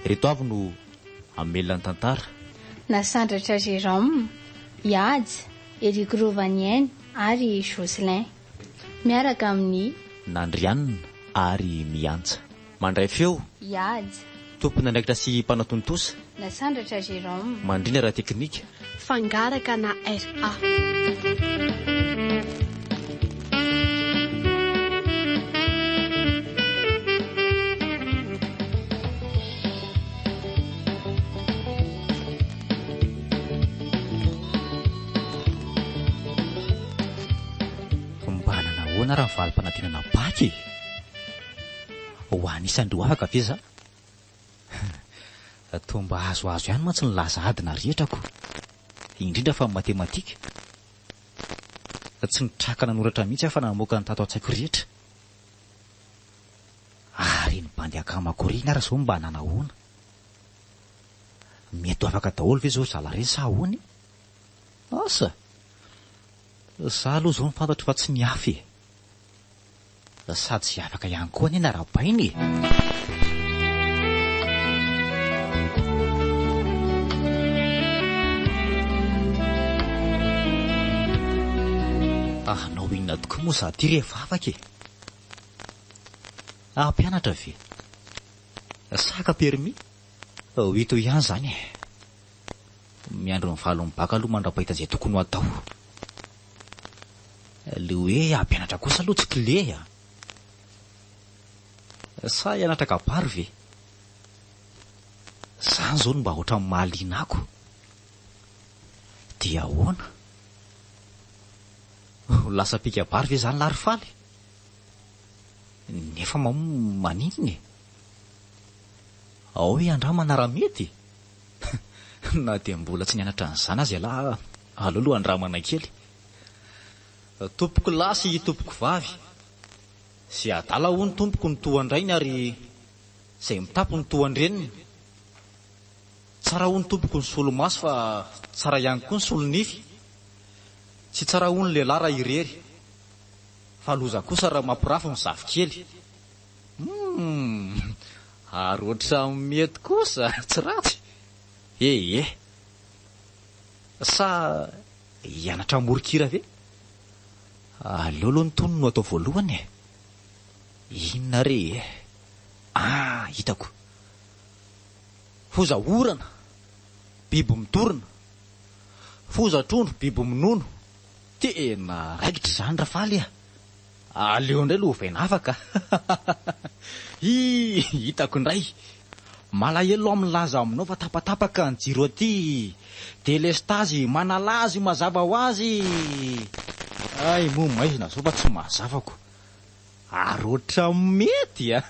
Ireto avy no hamelona ny tantara. Nasandratra Jérôme, Ihaja, Eric Rovaniaina ary Jocelyn. Miaraka amin'i. Nandrianina ary Miantsa. Mandray feo. Ihaja. Tompon'andraikitra sy mpanatontosa. Nasandratra Jérôme. Mandrindra ara-teknika. Fangaraka na RA. Mba nanahoana raha ny valim-panadinana bac e? Ho anisan'ireo afaka ve za? Toa mba azoazo ihany mantsy ny laza adina rehetrako, indrindra fa ny matematika. Tsy nitraka nanoratra mihitsy aho fa namoaka ny tato an-tsaiko rehetra. Ary iny bandy akamako ireny ary izao mba nanahoana? Mety ho afaka daholo ve izao ry zalahy ireny sa ahoana e? Asa! Za aloha izao no fantatro fa tsy miafy e! Sady tsy afaka ihany koa anie ny arahabaina e! Hanao inona tokoa moa za ty rehefa afaka e? Hampianatra ve? Sa haka permis? Ho hita eo ihany izany e! Miandry ny valin'ny bac aloha mandra-pahita izay tokony ho atao. Le hoe hampianatra kosa aloha tsy clé a! Sa hianatra kabary ve? Zany zao no mba ohatran'ny mahaliana ako. Dia ahoana? Ho lasa mpikabary ve zany lahy ry Faly? Nefa maninona e? Ao hiandramana raha mety e! Na dia mbola tsy nianatra an'izany aza ialahy, aleo aloha andramana kely. Tompoko lahy sy tompoko vavy, izay adala hono tompoko no toa an-drainy ary izay mitapy no toa an-dreniny. Tsara hono tompoko ny solomaso fa tsara ihany koa ny solonify. Tsy tsara hono ny lehilahy raha irery, fa loza kosa raha mampirafy ny zafikely. Humm! Ary ohatran'ny mety kosa, tsy ratsy. Eh eh! Sa hianatra hamoron-kira ve? Aleo aloha ny tonony no atao voalohany e! Inona re e? Ah, hitako! Foza orana, biby mitorona, foza trondro, biby minono. Tena raikitra izany Rafaly a! Aleo indray aloha ovaina hafa ka! Hi! Hitako indray! Malahelo aho milaza aminao fa tapatapaka ny jiro aty! Delestazy, manalazy mazava ho azy! Hay moa maizina zao fa tsy mazava ko! Ary ohatran'ny mety a!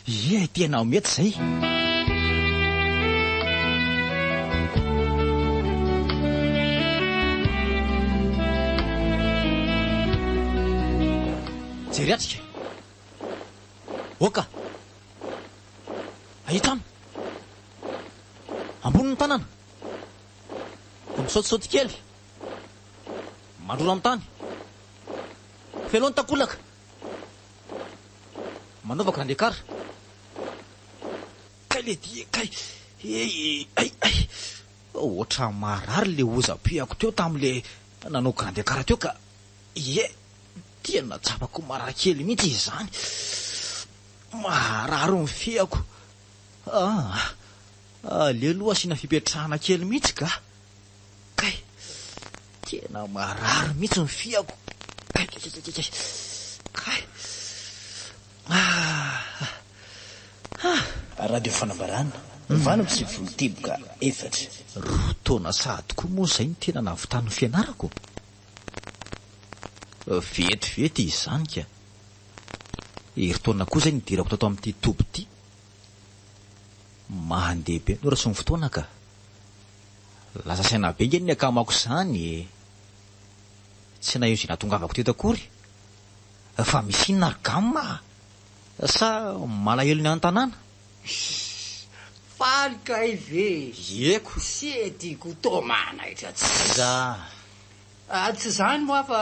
Ie, tena mety izay! Jery atrika! Oka! Ahitrano! Ambony ny tanana! Misaotisaoty kely! Mandrora amin'ny tany! Feno ny takolaka! Manaova grande écart. Kay le dia kay. Hey ay ay. Ohatran'ny marary le hoza-pehako teo tamin'le nanao grande écart teo ka. Ie, tena tsapako marary kely mihitsy izany. Marary ny fehako. Ah, aleo aloha asiana fipetrahana kely mihitsy ka. Kay! Tena marary mihitsy ny fihako. Kay kay kay kay kay. Kay! Ah! Ah! Radio Fanambarana, 98 teboka efatra. Roa taona sahady koa moa izay no tena nahavitany ny fianarako. Vetivety izany ka. Herintaona koa izay nidirako tato amin'ity toby ity. Mandeha be ny ora sy ny fotoana ka. Lasa saina be nge ny akamako izany e! Tsy naheno izay nahatongavako teto akory. Fa misy inona ry gamma a? Sa malahelo ny any tanàna? Faly kay ve? Ieko. Tsy tiako toa manaitra tsy. Aiza? Ah, tsy izany moa fa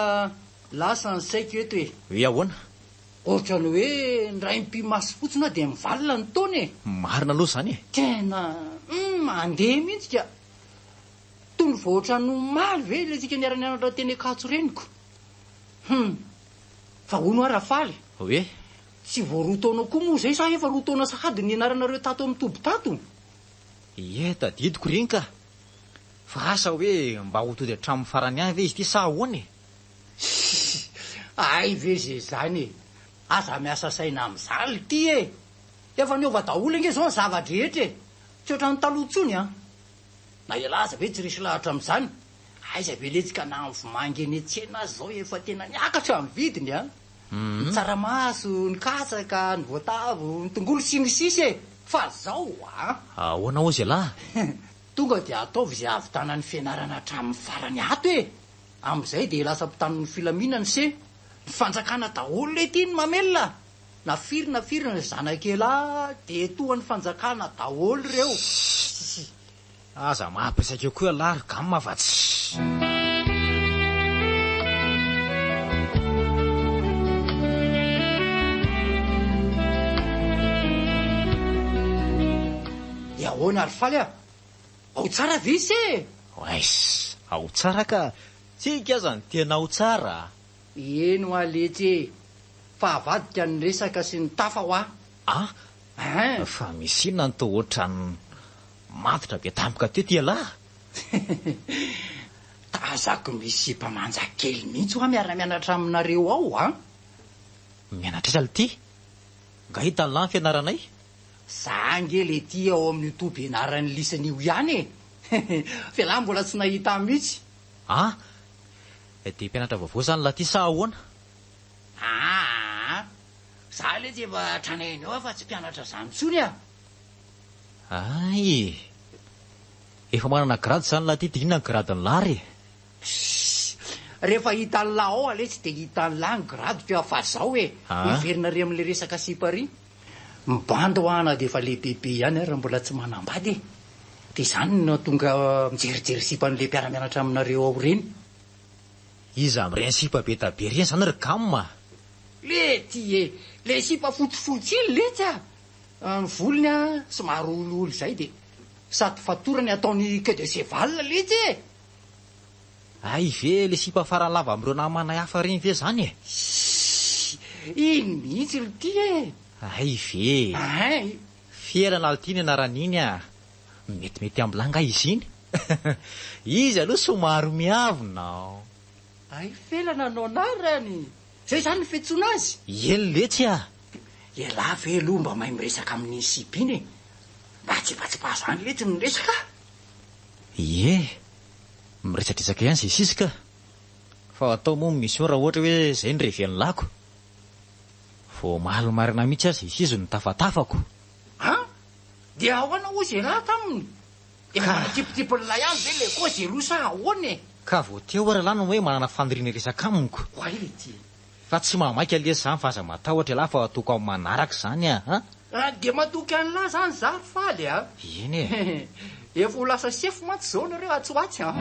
lasa ny saiko eto e. Hoe ahoana? Ohatran'ny hoe indray mipi-maso fotsiny aho dia mivalona ny taona e! Marina aloha izany e! Tena hum mandeha mihitsy ka! Toy ny vao ohatran'ny omaly ve ilay tsika niara-nianatra teny Ankatso ireny ko! Hum! Fa hono hoa Rafaly? Hoe? Tsy vao roa taona koa moa izay sa efa roa taona sahady ny nianaranareo tato amin'ny toby tato? Ie, tadidiko ireny ka! Fa asa hoe mba ho tody hatramin'ny farany ihany ve izy ity sa ahoana e? Hay ve ze zany e! Aza miasa saina amin'izany lty e! Efa niova daholo ange izao ny zava-drehetra e! Tsy ohatran'ny taloha intsony an! Na ialahy aza ve tsy resy lahatra amin'izany? Aiza ve letsy ka na ny vomanga eny an-tsena aza izao efa tena niakatra ny vidiny an! Ny tsaramaso, ny katsaka, ny voatavo, ny tongolo sy ny sisa e! Fa zao an! Ahoana hozy ialahy? Tonga dia ataovy izay hahavitana ny fianarana hatramin'ny farany ato e! Amin'izay dia lasa mpitandro ny filaminana se! Ny fanjakana daholo lety no mamelona! Na firy na firy ny zanak'elah dia toa ny fanjakana daholo ireo! Sss! Aza mampiresaka eo koa ialahy ry Gamma fa tsy. Dia ahoana ry Faly a? Ao tsara ve ise e? Ouaiss! Ao tsara ka! Tsika aza no tena ao tsara a! Eny hoa letsy e! Fa avadika ny resaka sy ny tafa hoa! An! Ein! Fa misy inona no toa ohatran'ny matotra be tampoka teto ialahy? Tazako misy sipa manja kely mihitsy hoa miara-mianatra aminareo ao an! Mianatra aiza lty? Nga hitan'lah ny fianaranay? Za ange le ty ao amin'io toby ianaran'ny lisany io ihany e! F'elah mbola tsy nahita ahy mihitsy. An! Dia mpianatra vaovao izany lah ty sa ahoana? Aa! Za letsy efa tranainy eo aho fa tsy mpianatra zany intsony a! Hay e! Efa manana grade zany lah ty dia inona ny grade-nlah re? Pssss! Rehefa hitan'lah ao ah letsy dia hitan'lah ny grade-ko fa zao e! Miverina ary amin'le resaka sipa ry. Mibandy hoa na dia efa lehibebe ihany ary mbola tsy manambady e! Dia izany no nahatonga mijerijery sipa an'le mpiara-mianatra aminareo ao ireny. Iza amin'ireny sipa be da be ireny izany ry Gamma a? Lety e! Le sipa fotsifotsy iny letsy a! Ny volony a somary olioly izay dia sady fatorany ataony queue de cheval letsy e! Hay ve le sipa farany lava amin'ireo namanay hafa ireny ve izany e? Sss! Iny mihitsy ry ty e! Hay ve e! Ein! Felana lty ny anaran'iny a! Metimety ambilà nga izy iny? Izy aloha somary miavona an! Hay Felana no anarany! Zay zany ny fiantsoana azy? Eny letsy a! Ialahy ve aloha mba mahay miresaka amin'iny sipa iny e? Mba atsipatsipazo any letsy ny resaka a! Ie, miresadresaka ihany izay sisa ka! Fa atao moa ny mission raha ohatra hoe izay no reven'ny lako. Vao omaly maraina mihitsy aza izy izy no tafatafako. An! Dia ahoana hozy ialahy taminy? Dia mba natipitipin'ilay ihany ve ilay kôzy aloha sa ahoana e? Ka vao teo ary ialahy no hoe manana faniriana hiresaka amiko. Oay le ty. Fa tsy mahamaika lesy izany fa aza matahotra ialahy fa ataoko amin'ny manaraka izany a! Dia matoky an'lah zany za ry Faly a! Eny e! Efa ho lasa sefo mantsy izao nareo atsy ho atsy an!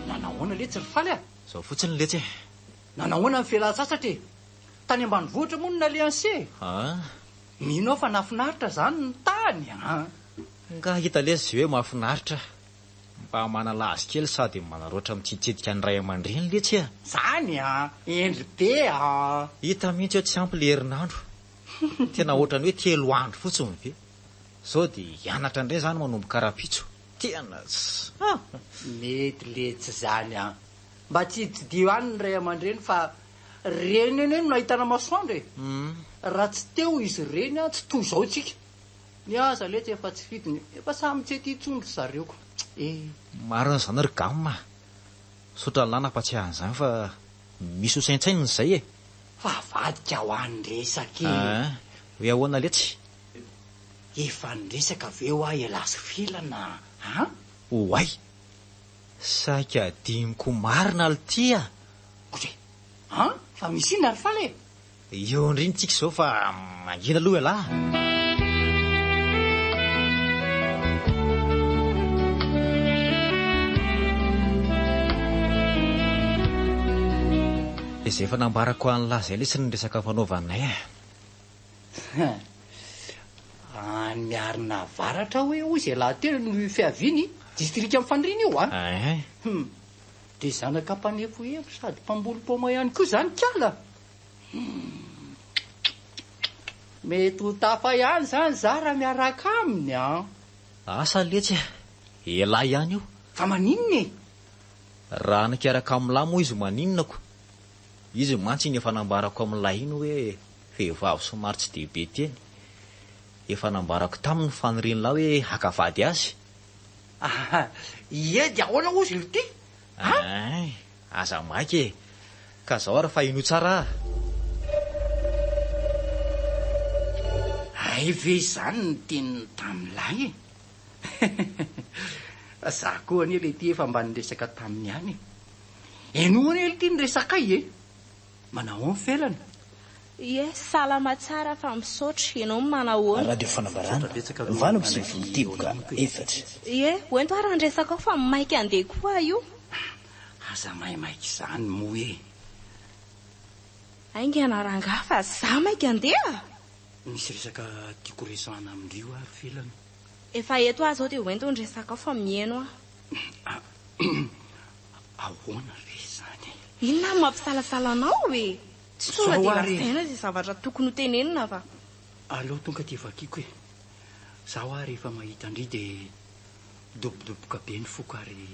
Nanahoana letsy ry Faly a? Izao fotsiny letsy e! Nanahoana ny fialan-tsasatra e? Tany ambanivohitra moa no nalehan'i se e? An! Mino aho fa nahafinaritra izany ny tany an! Nga hita lesy izay hoe mahafinaritra. Mba manala azy kely sady manaraotra mitsiditsidika ny ray aman-dreny letsy a! Zany a! Hendry be a! Hita mihitsy hoe tsy ampy le herinandro. Tena ohatran'ny hoe telo andro fotsiny ve? Sao dia hianatra indray zany manomboka rahampitso. Tena tsy. Mety letsy zany an! Mba tsiditsidiho any ny ray aman-dreny fa reny anie no nahitana masoandro e! Raha tsy teo izy ireny an tsy toy izao tsika. Ny aza letsy efa tsy fidiny, efa samy tsy ety intsony ry zareo ko eh. Marina izany ry Gamma a! Misaotra an'lah nampatsiahy an'izany fa misy ho saintsainina izay e! Fa avadika ho any resaka e! Aa! Hoe ahoana letsy? Efa niresaka ve hoa ialahy sy Felana an? Oay! Saika adinoko marina lty a! Oay! An? Fa misy inona ry Faly e? Eo indrindra tsika izao fa mangina aloha ialahy. Dia izay efa nambarako an'lah izay lesy ny resaka fanaovanay e. Any Miarina Avaratra hoe hozy ialahy teo no fiaviany, distrikan'i Fandriana io an! Ein. Hum. Dia zanaka mpanefohefo sady mpamboly paoma ihany koa izany kala? Hum. Mety ho tafa ihany izany za raha miaraka aminy an! Asa letsy a! Elah ihany io. Fa maninona e? Raha nikaraka amin'lah moa izy maninona ko? Izy mantsy iny efa nambarako amin'lah iny hoe vehivavy somary tsy dia be teny. Efa nambarako taminy ny fanirian'lah hoe haka vady azy. Aha, ie dia ahoana hozy lty a? Ein, aza maika e! Ka zao ary fa henoy tsara ah! Hay ve izany ny teniny tamin'lah e? Za koa anie lety efa mba niresaka taminy ihany e! Henoy anie lty ny resakay e! Manahoan Felana? Ie, salama tsara fa misaotra, ianao manahoana? Radio Fanambarana, 98 teboka efatra. Ie, hoento ary ny resakao fa maika handeha koa aho io. Aza maimaika izany moa e! Haingana rangahy fa za maika handeha! Misy resaka tiako resahana amin-dry io ary Felana. Efa eto aho izao dia hoento ny resakao fa mihaino aho. Ahoana re izany e? Inona no mampisalasala anao e? Tsy tonga Zao dia ary e. lazaina izay zavatra tokony ho tenenina fa. Aleo tonga dia vakiko e. Za hoa rehefa mahita an-dry dia midobodoboka be ny foko ary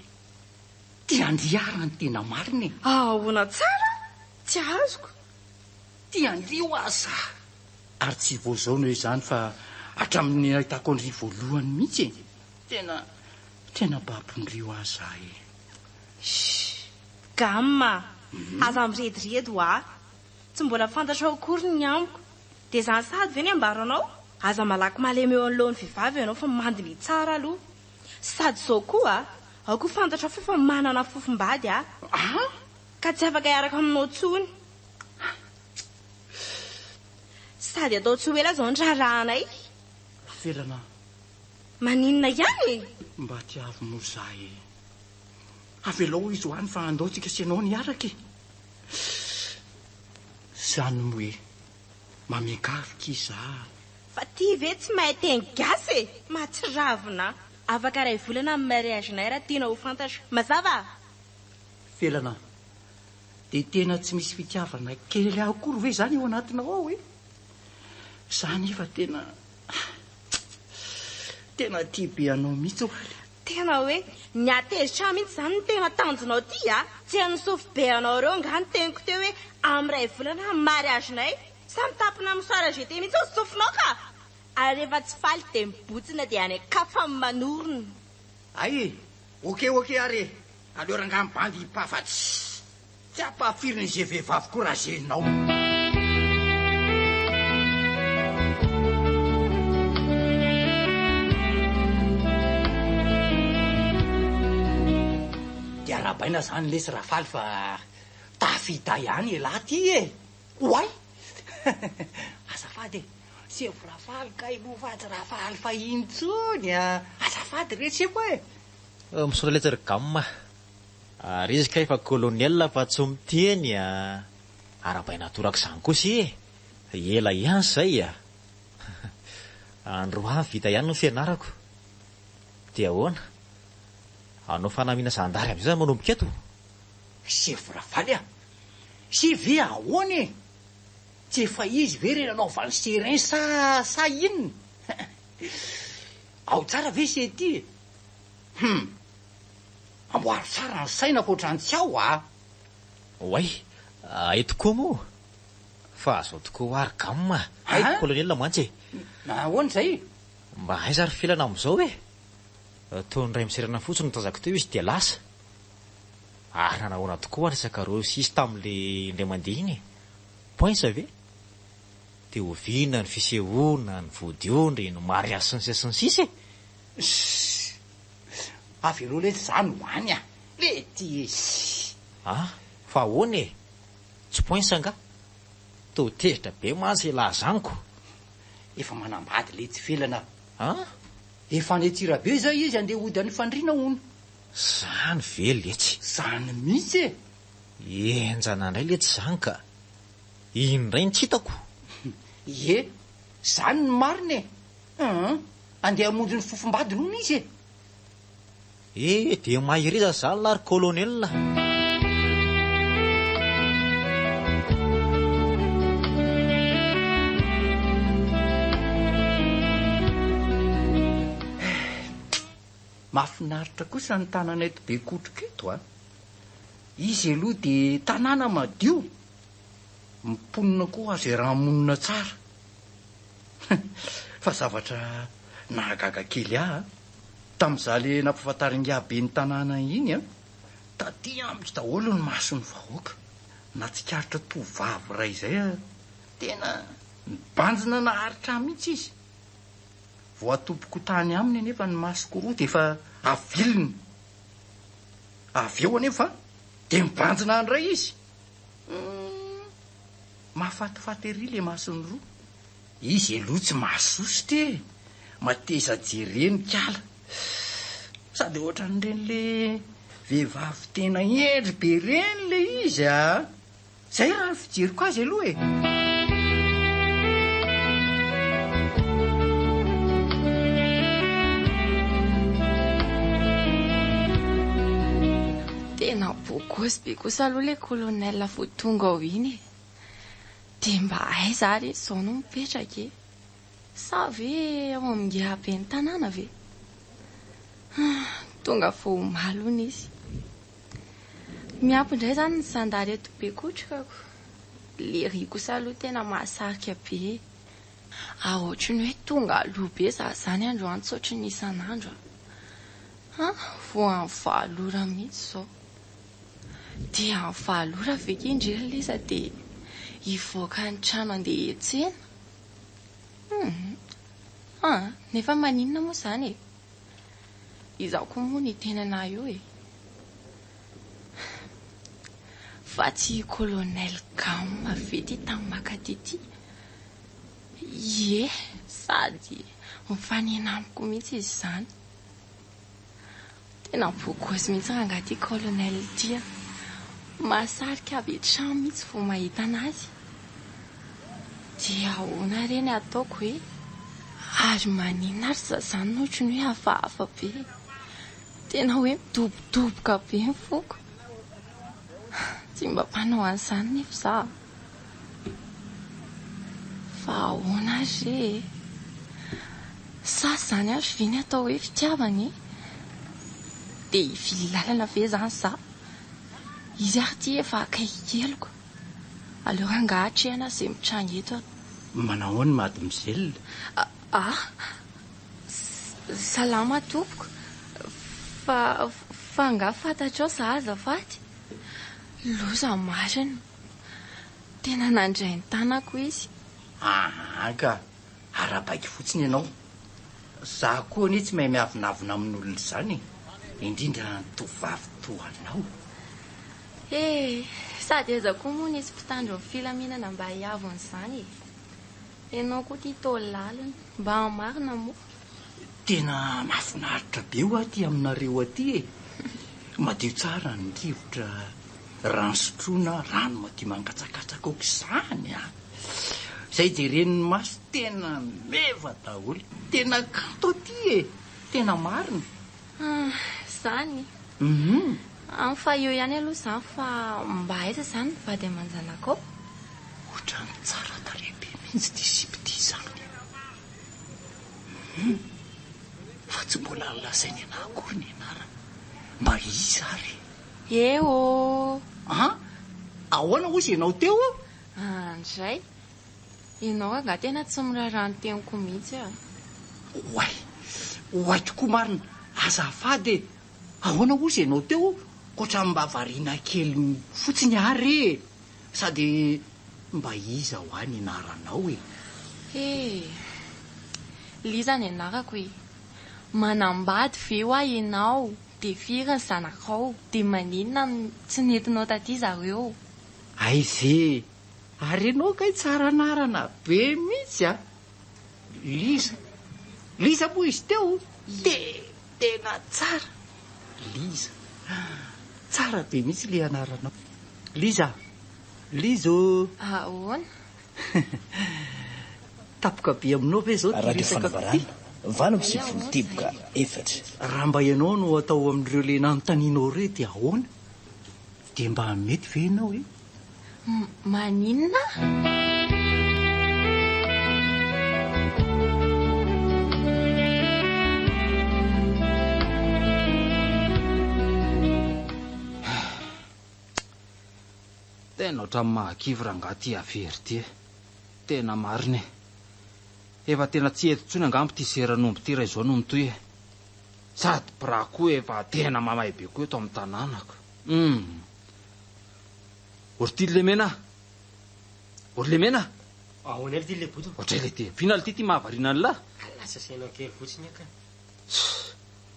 tia an-dry aho raha ny tena marina e. Ahoana tsara? Tsy azoko. Tia an-dry hoa za. Ary tsy vao izao no izany fa hatramin'ny nahitako an-dry voalohany mihitsy e. Tena, tena babon-dry hoa za e. Shh! Gamma! Aza mirediredy hoa! Tsy mbola fantatrao akory ny amiko. Dia izany sahady ve ny ambaranao? Aza malaky malemy eo anoloan'ny vehivavy ianao fa mandiniha tsara aloha. Sady izao koa, aoka ho fantatrao fa efa manana fofombady aho. Ka tsy afaka hiaraka aminao intsony. Sady atao tsy ho ela izao ny raharahanay. Felana. Maninona ihany e? Mba tiavo moa za e. Avelao izy ho any fa andao tsika sy ianao niaraka e. Zany moa e. Mamiankavika izy za. Fa ty ve tsy mahay teny gasy e! Mahatsiravina. Afaka iray volana ny mariage-nay raha tianao ho fantatra. Mazava? Felana, dia tena tsy misy fitiavana kely akory ve izany ao anatinao ao e? Za nefa tena tena tia be anao mihitsy oa le. Tena hoe ny hahatezitra ahy mihitsy izany no tena tanjonao ty a! Tsy hain'ny sofi be anao ireo angaha ny teniko teo hoe amin'ny iray volana ny mariage-nay? Sa mitapina amin'ny soir GT mihitsy ny sofinao ka! Ary rehefa tsy faly dia mibotsina dia any an-kafa ny manorina. Hay e! Ok ok ary e! Aleo rangaha mibandy hipafa tsy tsy ampahafirin'ny ze vehivavy koa raha zenao. Dia arahabaina zany lesy Rafaly fa tafita ihany elah ty e! Oay! Azafady e! Sefo Rafaly kay moa fa tsy Rafaly fahiny intsony a! Azafady re sefo e! Misaotra letsy ry Gamma a! Ary izy kay efa colonel fa tsy miteny a! Arahabaina torak'izany kosa e! Ela ihany izay a! Androany vita ihany ny fianarako. Dia ahoana? Hanao fanamiana zandary amin'izay za manomboka eto? Sefo Ravaly a! Se ve ahoana e? Tsy efa izy ve re nanaovan'i serin sa sa inona? Ao tsara ve se ty e? Hum! Amboaro tsara ny saina fa ohatran'ny tsy ao a! Oay! Hay tokoa moa! Fa zao tokoa hoa ry Gamma a! Hay colonel mantsy e! Ahoana izay? Mba aiza ry Felana amin'izao e? Toa ny iray miserana fotsiny no tazako teo izy dia lasa. Ary nanahoana tokoa hoa resaka reo sy izy tamin'le indray mandeha iny e? Poinsa ve? Dia oviana ny fisehoana, ny vodiondry, ny mariazy sy ny sisa sy ny sisa e! Ssss! Avelao letsy zany ho any a! Lety e! Ssss! Ah! Fa ahoana e? Tsy poinsa angaha? Toa tezitra be mantsy elah zany ko! Efa manambady letsy felana a! An? Efa any Antsirabe zay izy andeha hody any Fandriana hono. Zany ve letsy? Zany mihitsy e! Henjana indray letsy izany ka! Iny indray no tsy hitako. Ie, izany no marina e! Hum, andeha hamonjy ny fofombadiny hono izy e! Eh, dia mahereza izany lahy ry colonel a! Mahafinaritra kosa ny tanana eto Bekotroka eto a! Izy aloha dia tanàna madio, ny mponina koa azo iaraha-monina tsara. Fa zavatra nahagaga kely ahy an, tamin'izaho ilay nampahafantarin'ingahy ben'ny tanàna iny an, taty amiko daholo ny mason'ny vahoaka. Nahatsikaritra tovovavy iray izay aho, tena nibanjina naharitra ahy mihitsy izy. Voatopiko tany aminy anefa ny masoko roa dia efa aviliny. Avy eo anefa dia mibanjina ahy indray izy. Humm, mahafatifaty ery ilay masony roa. Izy aloha tsy mahasosotra e! Mateza jereny kala. Sady ohatran'ireny le vehivavy tena hendry be ireny le izy a! Zay raha ny fijeriko azy aloha e! Tena beau gosse be kosa aloha ilay colonel vao tonga ao iny e! Dia mba aiza ary izy izao no mipetraka e? Sa ve ao amin'ny ben'ny tanàna ve? Tonga vao omaly hono izy. Miampy indray izany ny zandary eto Bekotroka ko. Lery kosa aloha tena mahasarika be e. Ary ohatry ny hoe tonga aloha be za izany androany tsy ohatry ny isan'andro a. Han, vao amin'ny valo ora mihitsy izao. Dia amin'ny valo ora ve kay ndry ry Lisa dia hivoaka ny trano handeha hiantsena? Hum. An, nefa maninona moa izany e? Izaho koa moa no hiteny anah io e! Fa tsy i Colonel Gama ve ity tany makaty ity? Ie, sady mifanena amiko mihitsy izy izany. Tena beau gosse mihitsy rangahy ity Colonel ity a! Mahasarika avy hatrany mihitsy vao mahita an'azy. Dia ahoana re ny ataoko e? Ary maninona ary za zany no ohatry ny hoe hafahafa be e? Tena hoe midobodoboka be ny foko. Tsy mba mpanao an'izany nefa za. Fa ahoana ary re e? Sa izany ary ve ny atao hoe fitiavana e? Dia hivily lalana ve izany za? Izy ary ity efa akaiky keliko. Aleo rangaha atrehana izay mitranga eto a. Manao ahoana mademoiselle? Ah! Salama tompoko. Fa fa angaha fantatrao za azafady? Loza marina. Tena nandray ny tanako izy. Aa ka! Arahabaiko fotsiny ianao. Za koa anie tsy mahay miavonavona amin'olona izany e! Indrindra ny tovovavy toa anao. He! Sady aiza koa moa nisy mpitandro ny filaminana mba hiavona izany e! Ianao koa ity toa lalina. Mba marina moa? Tena mahafinaritra be hoa aty aminareo aty e! Madio tsara ny rivotra, rano sotroina, rano madio mangatsakatsaka aok'izany a! Izay jeren'ny maso tena meva daholo. Tena kanto aty e! Tena marina. Ah, izany? Hum. An, fa eo ihany aloha izany fa mba aiza izany ny vady aman-janakao? Ohatran'ny tsara tarehy be mihitsy ity sipa ity izany e. Hum. Fa tsy mbola nolazainy anah akory ny anarany. Mba iza ary e? Eh oh! An? Ahoana hozy ianao teo? Andray. Ianao angaha tena tsy miraharaha ny teniko mihitsy a! Oay! Oay tokoa marina! Azafady e! Ahoana hozy ianao teo? Ohatran'ny mba variana kely fotsiny aho re e! Sady mba iza hoa ny anaranao e? He! Liza ny anarako e! Manambady ve hoa ianao dia firy ny zanakao dia maninona no tsy nentinao taty zareo? Hay ve! Ary ianao kay tsara anarana be mihitsy a! Liza, Liza moa izy teo de tena tsara! Liza, tsara be mihitsy le anaranao. Liza! Liza ô! Ahoana? Tapoka be aminao ve izao ity Radio resaka Fanambarana, ity? 98 teboka efatra. Raha mba ianao no atao amin'ireo le nanontanianao ireo dia ahoana? Dia mba mety ve ianao e? Maninona? Tena ohatran'ny mahakivy rangahy ity afera ity e. Tena marina e. Efa tena tsy hety intsony angamba ity seran'omby ity raha izao no mitohy e. Sady bras koa efa tena mamay be koa eto amin'ny tanànako. Humm. Ory ty lemena a! Ory lemena a! Ahoana ry ty leboto? Ohatray le ty. F'inona le ty ty mahavariana an'lah? Lasa sainao kely fotsiny aho ka.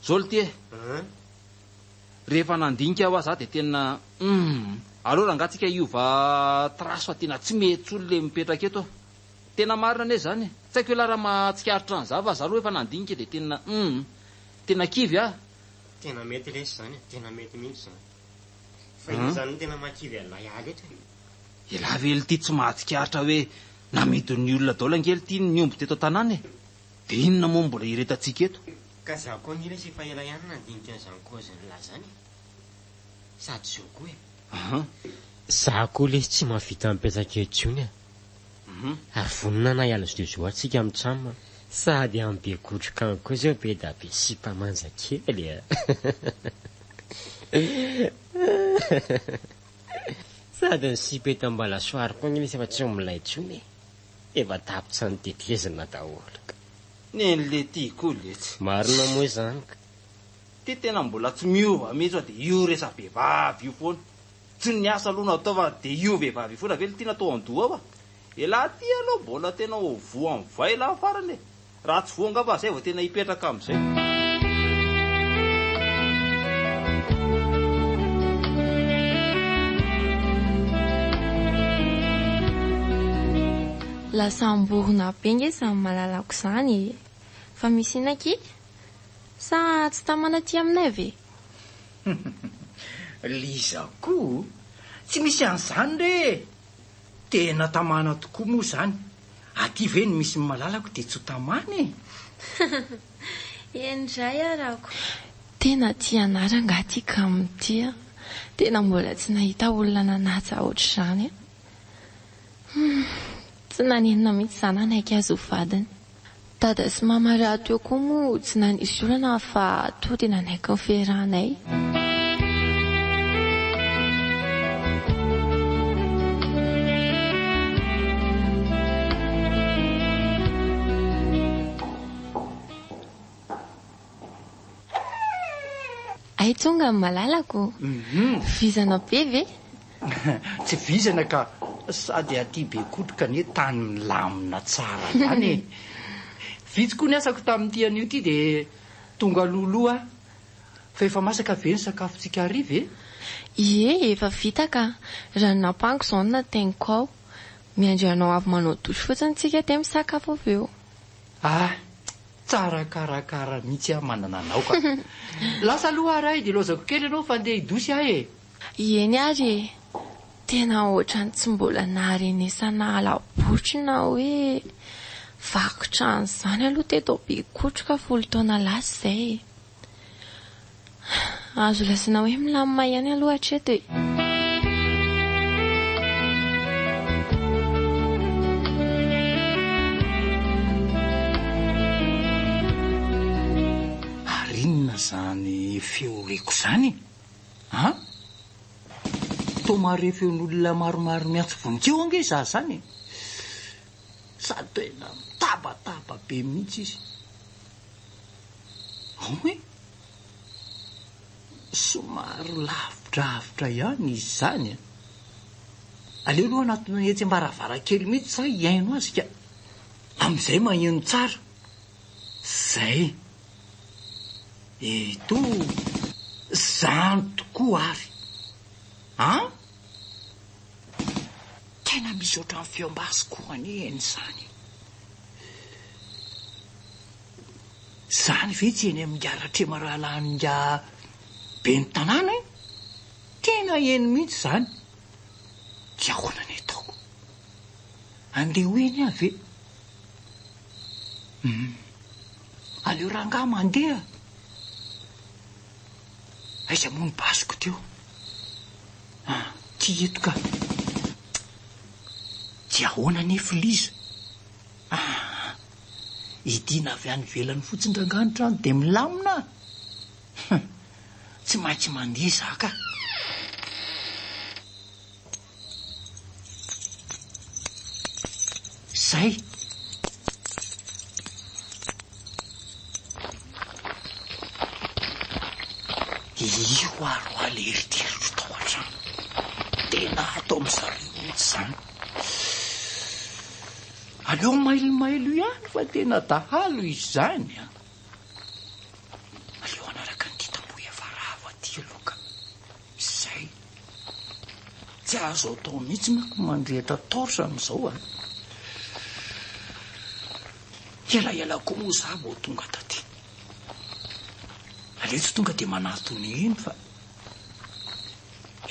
Zao le ty e. Rehefa nandinika hoa za de tena humm. Aleo rangaha tsika hiova trace fa tena tsy mety tsony le mipetraka eto a. Tena marina anie zany e. Tsy haiko elah raha mahatsikaritra an'za fa za aloha efa nandinika de tena humm. Tena kivy ah. Tena mety lesy zany e, tena mety mihitsy zany. Fa inona zany no tena mahakivy an'lah ialy eto e? Elah ve lty tsy mahatsikaritra hoe namidin'ny olona daholo ange lty ny omby teto an-tanàna e? De inona moa no mbola hiretantsika eto? Ka za koa ange lesy efa ela ihany nandinika an'izany cause-n'lah zany e! Sady zao koa e! Ahan. Za koa lesy tsy mahavita mipetraka eto intsony a! Ary vonona na hiala zo zo antsika amin'ny tram a! Sady any Bekotroka any koa zao be da be sipa manja kely a! Sady ny sipa eto Ambalasoary koa ange lesy efa tsy milay intsony e! Efa tapitra notetezina daholo ka! Neny le ty koa letsy. Marina moa izany ka! Ty tena mbola tsy miova mihitsy fa dia io resa-behivavy io foana. Tsy ny asa aloha no atao fa dia io vehivavy io foana ve le tiana atao an-doha ao a? Elah ty aloha mbola tena ho voa amin'ny vay elah farany e! Raha tsy voa angamba zay vao tena hipetraka amin'izay. Lasa amborona be nge zany malalako zany e! Fa misy inona akia? Sa tsy tamana aty aminay ve? Liza koa! Tsy misy an'izany re e! Tena tamana tokoa moa izany. Aty ve no misy ny malalako dia tsy ho tamana e! Eny indray arako. Tena tia anah rangaha ty kamo ty a! Tena mbola tsy nahita olona nanaja ohatr'izany aho. Humm, tsy nanenina mihitsy za nanaiky azy ho vadiny. Dada sy mama rahateo koa moa tsy nanisy olana fa toa dia nanaiky ny fiarahanay. Hay tonga ny malalako. Vizana be ve? Tsy vizana ka, sady aty Bekotroka anie tany milamina tsara ihany e. Vitsy koa ny asako tamin'ity anio ity dia tonga alohaloha aho. Fa efa masaka ve ny sakafontsika hariva e? Ie, efa vita ka. Ranon'ampango izao no natainiko ao. Miandry anao avy manao douche fotsiny tsika dia misakafo avy eo. Ah! Tsara karakara mihitsy aho manana anao ka. Lasa aloha ary aho dia ilaozako kely ianao fa andeha hidosy aho e. Eny ary e! Tena ohatran'ny tsy mbola naharenesana hala-botry na hoe vaky trano izany aloha teto Bekotroka folo taona lasa izay e! Azo lazaina hoe milamina ihany aloha hatreto e! Ary inona izany feo reko izany e? An? Toa mahare feon'olona maromaro miantso voninkazo ange izaho izany e! Sady tena mitabataba be mihitsy izy. Ao e! Somary lavidravitra ihany izy izany an! Aleo aloha hanatona etsy am-baravarankely mihitsy za hihaino azy ka! Amin'izay maheno tsara. Zay! Eto! Zany tokoa ary! An! Tena misy ohatran'ny feom-basy koa anie eny izany e! Izany ve tsy eny amin'ingahy Ratrema rahalahin'ingahy ben'ny tanàna e? Tena eny mihitsy izany. Dia ahoana ny ataoko? Andeha ho eny aho ve? Hum. Aleo rangahy mandeha. Aiza moa ny basiko teo? Ah, ty eto ka. Dia ahoana anefa Liza? Ah, hidiana avy any ivelany fotsiny rangahy ny trano dia milamina. Hum, tsy maintsy mandeha za ka. Zay. Io ary hoa le eritreritro tao an-trano. Tena atao amin-dry zareo mihitsy izany. Aleo mailomailo ihany fa tena dahalo izy izany an. Aleo hanaraka an'ity tamboho efa rava ity aloha ka. Izay. Tsy azo atao mihitsy manko ny mandrehitra torche amin'izao an. Elaela koa moa za vao tonga taty. Aleo tsy tonga dia manatona eny fa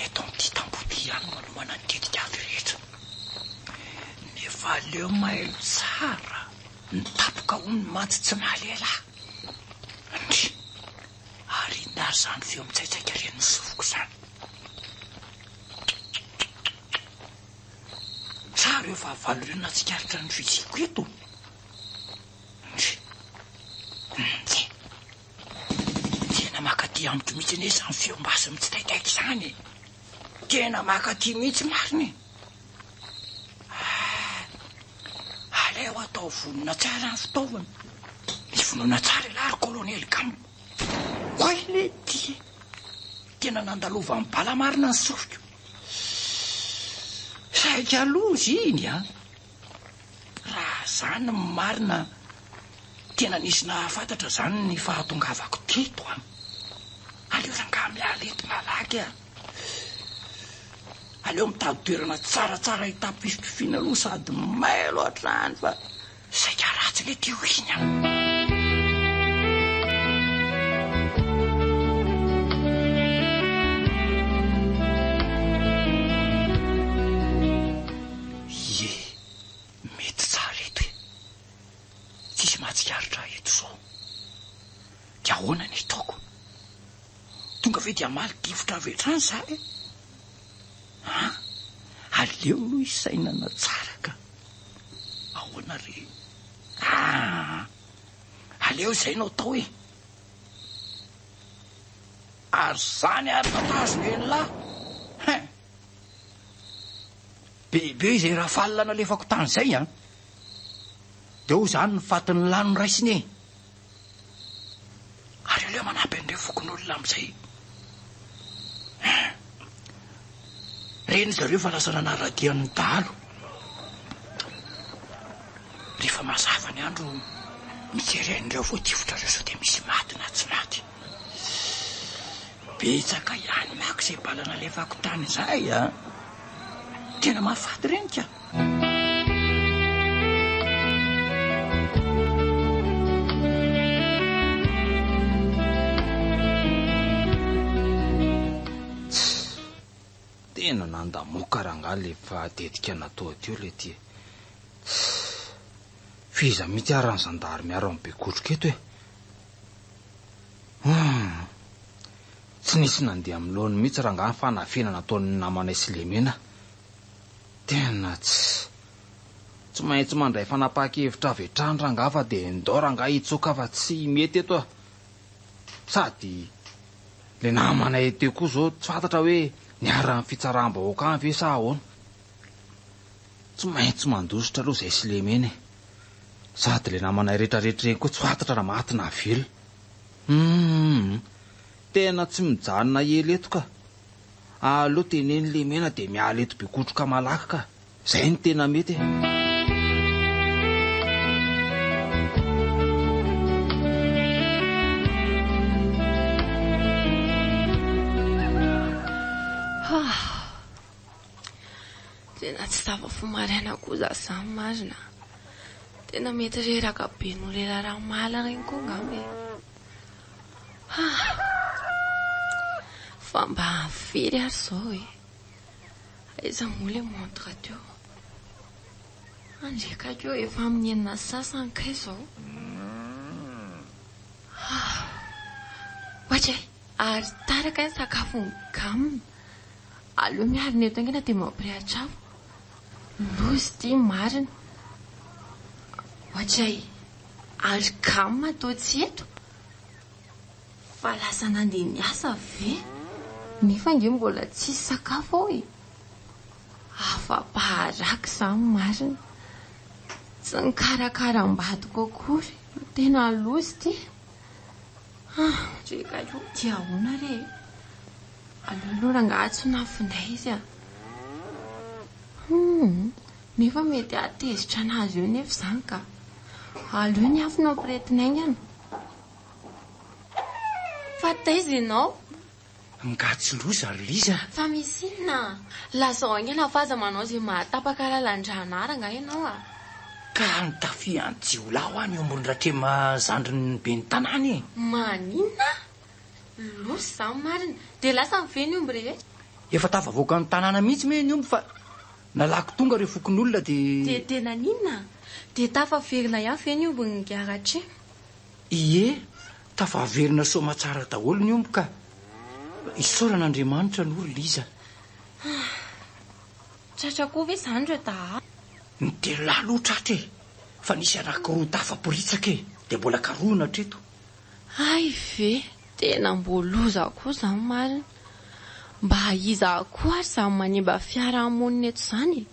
eto amin'ity tamboho ity ihany no manomana ny tetikady rehetra. Nefa aleo mailo tsara. Ny tapoka hono mantsy tsy mahalehilahy. Ndry. Ary inona ary izany feo mitsaitsaika ren'ny sofiko izany? Tsara ireo fahavalo ireo nahatsikaritra ny fisiako eto. Ndry. Ndry. Tena mankaty amiko mihitsy anie izany feom-basy mitsitaitaika izany e. Tena mankaty mihitsy marina e. Ah, aleo atao vonona tsara ny fitaovana. Mivonona tsara ialahy ry kolonely Gam. Oay le ty e! Tena nandalovan'ny bala marina ny sofiko. Saika loza iny an! Raha zany ny marina, tena nisy nahafantatra zany ny fahatongavako teto an! Aleo rangahy miala eto malaky a! Aleo mitady toerana tsaratsara hitam-pifipifiana aloha sady mailo hatrany fa saika ratsy le teo iny an! Ie, mety tsara eto e! Tsisy mahatsikaritra ahy eto izao. Dia ahoana ny ataoko? Tonga ve dia hamaly difotra avy hatrany za e? An! Aleo aloha hisainana tsara ka! Ahoana re? Aa! Aleo izay no atao e! Ary izany ary natazona elah! Hein! Bebe izay rafale nalefako tany izay an! Dia ao izany ny fatin'ny lahy noraisiny e! Ary aleo manampy an'ireo fokonolona amin'izay. Hein! Reny zareo fa lasa nanara-dia an'ny dahalo. Rehefa mazava ny andro, mijery an'ireo voatifitra ireo sao dia misy maty na tsy maty. Betsaka ihany manko izay bala nalefako tany izay a! Tena mahafaty ireny ka! Tssy! Tena nandamoka rangahy le fahatetika natao teo le ty e! Tssy! F'iza mihitsy ary ny zandary miaro an'i Bekotroka eto e? Humm! Tsy nisy nandeha amin'ny laoniny mihitsy rangahy ny fanafihana nataon'ny namanay sy Lemena. Tena tsy. Tsy maintsy mandray fanapahan-kevitra avy hatrany rangahy fa dia ndao rangahy hitsoaka fa tsy mety eto a! Sady le namanay teo koa izao tsy fantatra hoe niharan'ny fitsaram-bahoaka any ve sa ahoana? Tsy maintsy mandositra aloha izay sy Lemena e! Sady le namanay retraretra ireny koa tsy fantatra raha maty na velona. Humm! Tena tsy mijanona ela eto ka! Aleo teneno lemena dia miala eto Bekotroka malaky ka! Zay no tena mety e! Tena tsy tafafo maraina koa za zany marina. Tena mety reraka be noho le raharaha omaly ireny koa angamba e. Fa mba firy ary izao e? Aiza moa ilay montre teo? Andre akaiky eo efa amin'ny enina sy sasany kay izao. Ah! Ohatry e! Ary tara kay ny sakafon'i Gam. Aleo miarina eto haingana dia mampirehitra afo. Loza ity marina. Ohatry e! Ary Gam toa tsy eto? Fa lasa nandeha niasa ve? Nefa ange mbola tsisy sakafo ao e! Afa-baraka izany marina. Tsy nikarakara am-badiko akory. Tena loza ity. Ah, ry Kaio, dia ahoana re e? Aleo aloha rangahy tsy ho finday izy a. Hum, nefa mety hahatezitra an'azy eo nefa izany ka. Aleo ny afo no ampirehetina haingana. Fa taiza ianao? Nga tsy loza ry Liza a! Fa misy inona? Lazao haingana fa aza manao izay mahatapaka lalan-drà anà rangahy ianao a! Ka nitafihan'ny jiolahy hoa ny ombin-dRatrema zandrin'ny ben'ny tanàna e! Maninona? Loza izany marina! Dia lasany ve ny omby rehetra? Efa tafavoaka ny tanàna mihitsy moa ny omby fa nalaky tonga ireo fokonolona dia. Dia dia naninona? Dia tafaverina ihany ve ny ombin'i Ratrema? Ie, tafaverina soamatsara daholo ny omby ka. Isaorana Andriamanitra aloha ry Liza. Tratra koa ve izany ireo dahalo? Ny telolahy aloha tratra e! Fa nisy anankiroa tafaporitsaka e! Dia mbola karohina hatreto. Hay ve! Tena mbo loza koa izany marina. Mba iza koa ary izany manimba fiarahamonina eto izany e?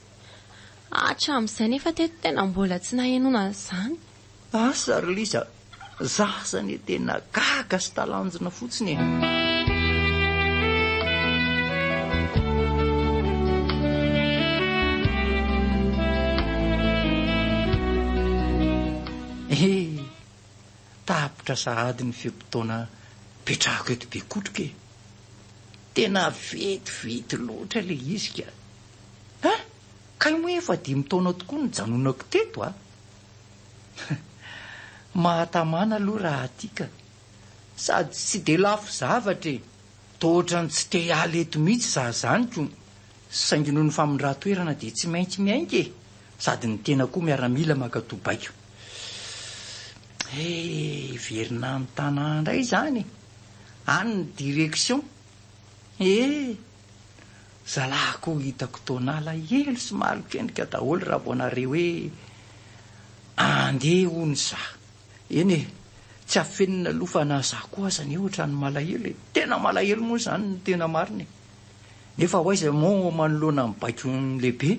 Hatramin'izay nefa teto tena mbola tsy nahenoana an'izany. Asa ry Liza, za aza anie tena gaga sy talanjona fotsiny e! He! Tapitra sahady ny fe-potoana petrahako eto Bekotroka e! Tena vetivety loatra ilay izy ka! Hein! Kay moa efa dimy taona tokoa no nijanonako teto a! Mahatamana aloha raha aty ka! Sady tsy dia lafo zavatra e! Toa ohatran'ny tsy te hiala eto mihitsy za zany ko! Saingy noho ny famindran-toerana dia tsy maintsy miainga e! Sady ny tena koa miaramila mankatoa baiko. He, hiverina any Tanà indray izany e! Any ny direction. He! Zalahy koa hitako toa nalahelo sy malokendrika daholo raha vao nare hoe andeha hono za. Eny e, tsy afenina aloha fa na za koa aza anie ohatran'ny malahelo e. Tena malahelo moa izany no tena marina e. Nefa ho aiza moa manoloana ny baikon'ny lehibe?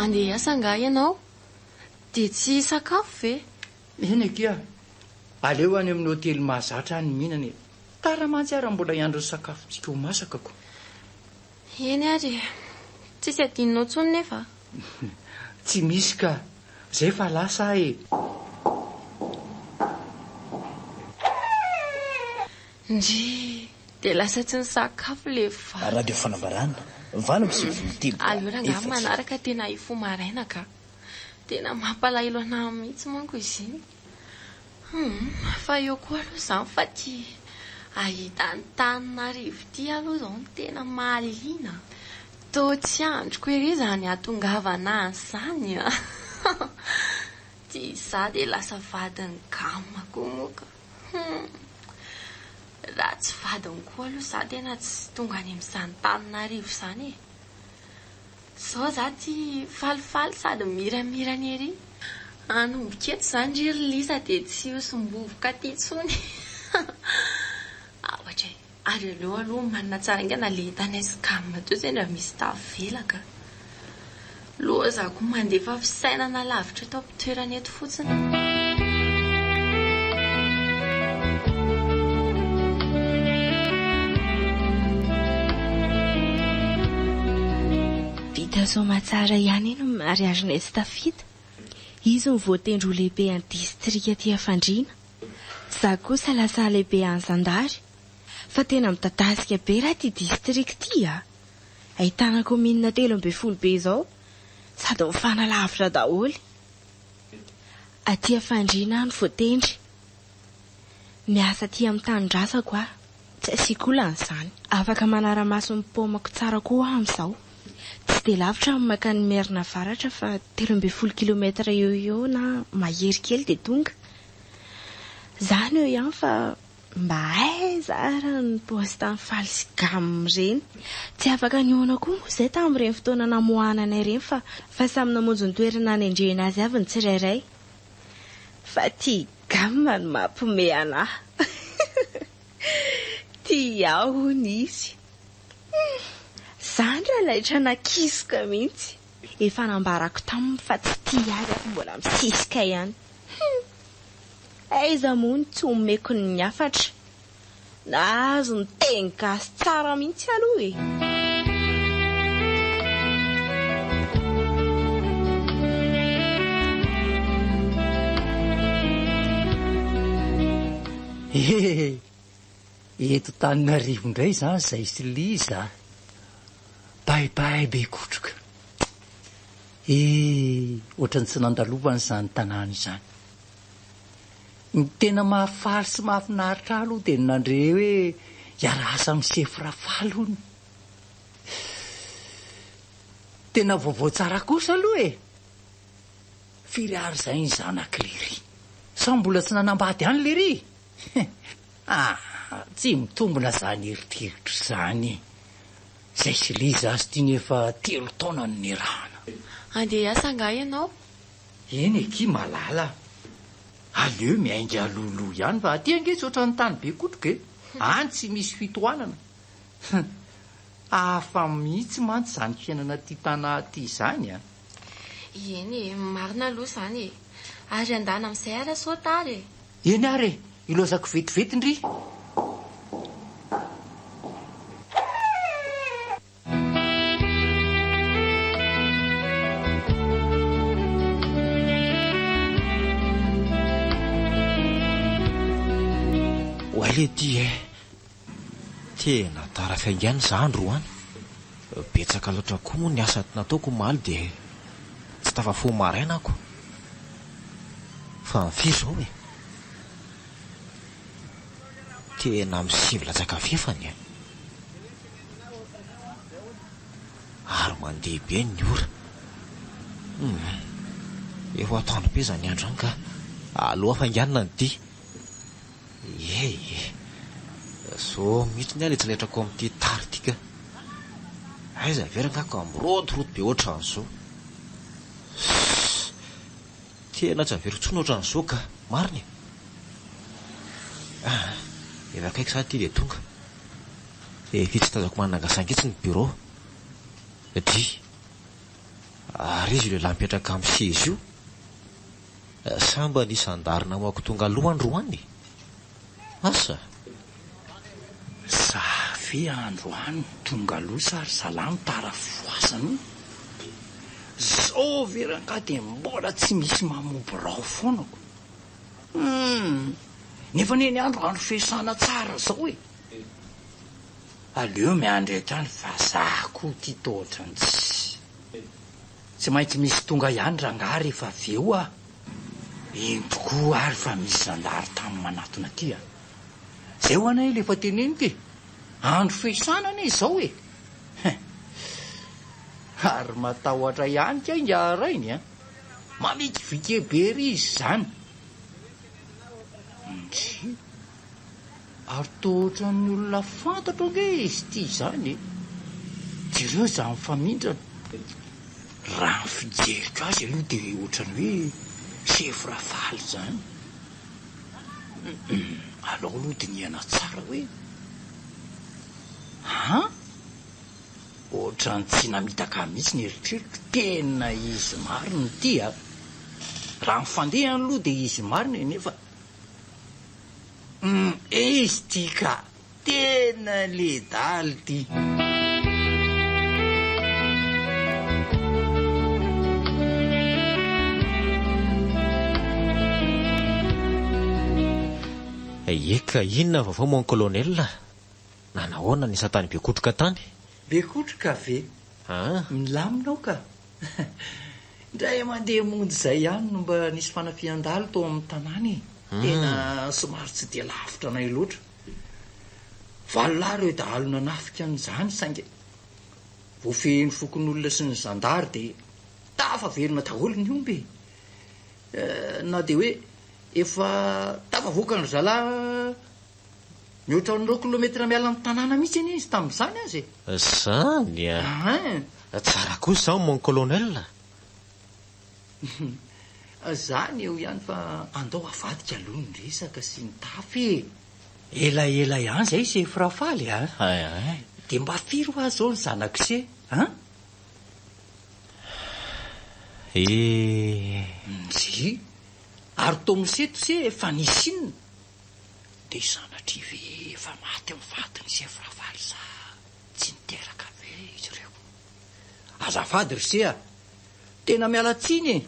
Andeha hiasa angaha ianao? Dia tsy hisakafo ve? Eny akia, aleo any amin'ny hotely mahazatra any mihinana e. Tara mantsy aho raha mbola hiandry ny sakafontsika ho masaka ko. Eny ary e. Tsisy adinonao intsony nefa a. Tsy misy ka. Zay fa lasa aho e. Ndry! Dia lasa tsy nisakafo le vavy. Radio Fanambarana, 98 Aleo rangahy efatra. manaraka tena hifoha maraina ka. Tena mampalahelo anah mihitsy manko izy iny. Humm, fa eo koa aloha izany fa ty ahita an'Antananarivo ity aloha izao no tena mahaliana a! Toa tsy andriko ery izany hahatongavana any izany a! Ty izaho dia lasa vadin'i Gama koa moa ka! Humm, raha tsy vadiny koa aloha izaho tena tsy tonga any amin'izany Antananarivo izany e! Zao za ty falifaly sady miramirana ery. Hanomboka eto zany ry ry Lisa dia tsy hosom-bovoka aty intsony. Aotra e. Ary aleo aloha omanina tsara haingana le entanay sy gamme teo sendra misy tavela ka. Loza ko mandefa fisainana lavitra eto am-pitoerana eto fotsiny. Vita soamatsara ihany iny ny mariazinay sy Tafita. Izy no voatendry ho lehibe an'ny distrika aty Fandriana. Za kosa lasa lehibe an'ny zandary. Fa tena midadasika be raha ity distrika ity a! Ahitana kaominina 13 be izao. Sady mifanalavitra daholo. Aty Fandriana aho no voatendry. Miasa aty amin'ny tanindrazako aho. Tsy asiako olana izany. Afaka manara-maso ny paomako tsara koa aho amin'izao. Tsy dia lavitra ny mankany Imerin'Avaratra fa 13 kilomètre eo ho eo na mahery kely dia tonga. Izany eo ihany fa mba aiza ary ny poste an'i Faly sy Gam ireny. Tsy afaka nihaona koa moa izahay tamin'ireny fotoana namoahana anay ireny fa fa samy namonjy ny toerana nanendrena azy avy ny tsirairay. Fa ty Gam no mampiomehy anah. Tia ahy hono izy. Hum! Zany raha laitra nakisoka mihitsy. Efa nambarako taminy fa tsy tia azy aho mbola misisika ihany. Hum! Aiza moa no tsy omeko ny hafatra. Nahazo ny teny gasy tsara mihitsy aloha e! He! Eto Tananarivo indray izany izay sy Liza a! Bye bye Bekotroka! He! Ohatran'ny tsy nandalovana izany tanàna izany. Ny tena mahafaly sy mahafinaritra ahy aloha dia ny nandre hoe hiara-asa amin'i Sefo Rafaly hono. Tena vaovao tsara kosa aloha e! Firy ary izay ny zanak'i Lery? Sa mbola tsy nanambady any Lery? Ah, tsy mitombina izany eritreritro izany e! Izay sy Liza azy ity nefa telo taona no niarahana. Andeha hiasa angaha ianao? Eny akia malala a! Aleo miainga alohaloha ihany fa aty ange tsy ohatran'ny tany be kotroka e! Any tsy misy fitohanana. Hafa mihitsy mantsy izany fiainana aty Tana aty izany a! Eny e, marina aloha izany e! Ary andana amin'izay ara sao tara e! Eny ary e! Ilaozako vetivety ndry! Oay le ty eh! Tena tara fiaingàna za androany. Betsaka loatra koa moa ny asa nataoko omaly dia tsy tafafoha maraina ako. Fa firy izao e? Tena amin'ny sivy latsaka fahefany e! Ary mandeha be ny ora. Hum. Efa atoandro be izany andro izany ka. Aleo hafainganina ny dia. Ie e. Zao mihitsy ny ahy ilay tsy laitrako amin'ity tara ity ka. Aiza ve rangahy ka mirotoroto be ohatran'izao. Sss. Tena tsy averiko intsony ohatran'izao ka. Marina e. Ah, efa akaiky za ity dia tonga. Efa tsy tazako manangasanga etsy ny bureau. Dry. Ary iza io lehilahy mipetraka amin'ny seza io? Sa mba nisy zandary namako tonga aloha androany e? Asa? Za ve androany no tonga aloha sa ry zalahy no tara fifohazana io? Zao ve rangahy dia mbola tsy misy mamoha birao foana ko? Humm! Nefa anie ny andro andro fiasana tsara zao e! Aleo miandry hatrany fa za koa ty toa ohatran'ny tsy. Tsy maintsy misy tonga ihany rangahy rehefa avy eo ah! Eny tokoa ary fa misy zandary tany manatona aty ah! Zay ho anay le efa teneniko e! Andro fiasana anie izao e! Hein! Ary matahotra ihany kay ingahy rainy a! Mamikiviky be ery izy izany! Ndry! Ary toa ohatran'ny olona fantatro ange izy ity izany e! Jereo izany famindrana. Raha ny fijeriko azy aloha dia ohatran'ny hoe sefo Rafaly izany. Humm, alao aloha dinihana tsara hoe an! Ohatran'ny tsy namitaka ahy mihitsy ny eritreritro, tena izy marina ity a! Raha ny fandehany aloha dia izy marina e, nefa Humm izy ty ka! Tena ledaly ty! Eka, inona ny vaovao mon colonel? Nanahoana ny asa tany Bekotroka tany? Bekotroka ve? Milamina ao ka! Indray mandeha monja izay ihany no mba nisy fanafihan-dahalo tao amin'ny tanàna e. Tena somary tsy dia lavitra anay loatra. Valolahy ireo dahalo nanafika an'izany saingy voafehin'ny fokonolona sy ny zandary dia tafaverina daholo ny omby e. Na dia hoe efa tafavoakan-dry zalahy mihoatra ny roa kilometatra miala ny tanàna mihitsy anie izy tamin'izany aza e. Zany a! Tsara kosa izany mon colonel. Zany eo ihany fa andao avadika aloha ny resaka sy ny tafy e. Elaela ihany izay sefo Rafaly a! Dia mba firy hoa izao ny zanak'i se a? Eh. Ndry! Ary toa miseto se efa nisy inona? Dia sanatria ve efa maty amin'ny fatin'i sefo Ravaly sa tsy niteraka ve izy ireo? Azafady ry se a! Tena miala tsiny e!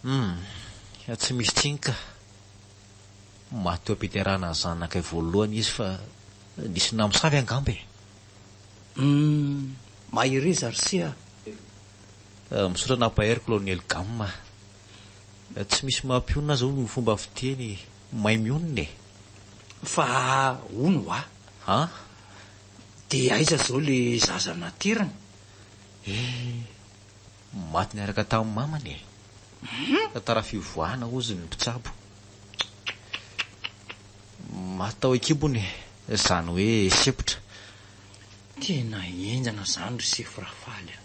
Hum, tsy misy tsiny ka. Maty teo am-piterahana ny zanakay voalohany izy fa nisy namosavy angamba e! Humm, mahereza ry se a! Misaotra nampahery Colonel Gamma. Tsy misy mampionona aza hono ny fomba fiteny mahay mionona e! Fa hono hoa? An? Dia aiza izao le zaza naterany? Eh! Maty niaraka tamin'ny mamany e! Tantara fivoahana hozy ny mpitsabo. Maty tao an-kibony e! Izany hoe sempotra. Tena henjana izany ry sefo Rafaly a!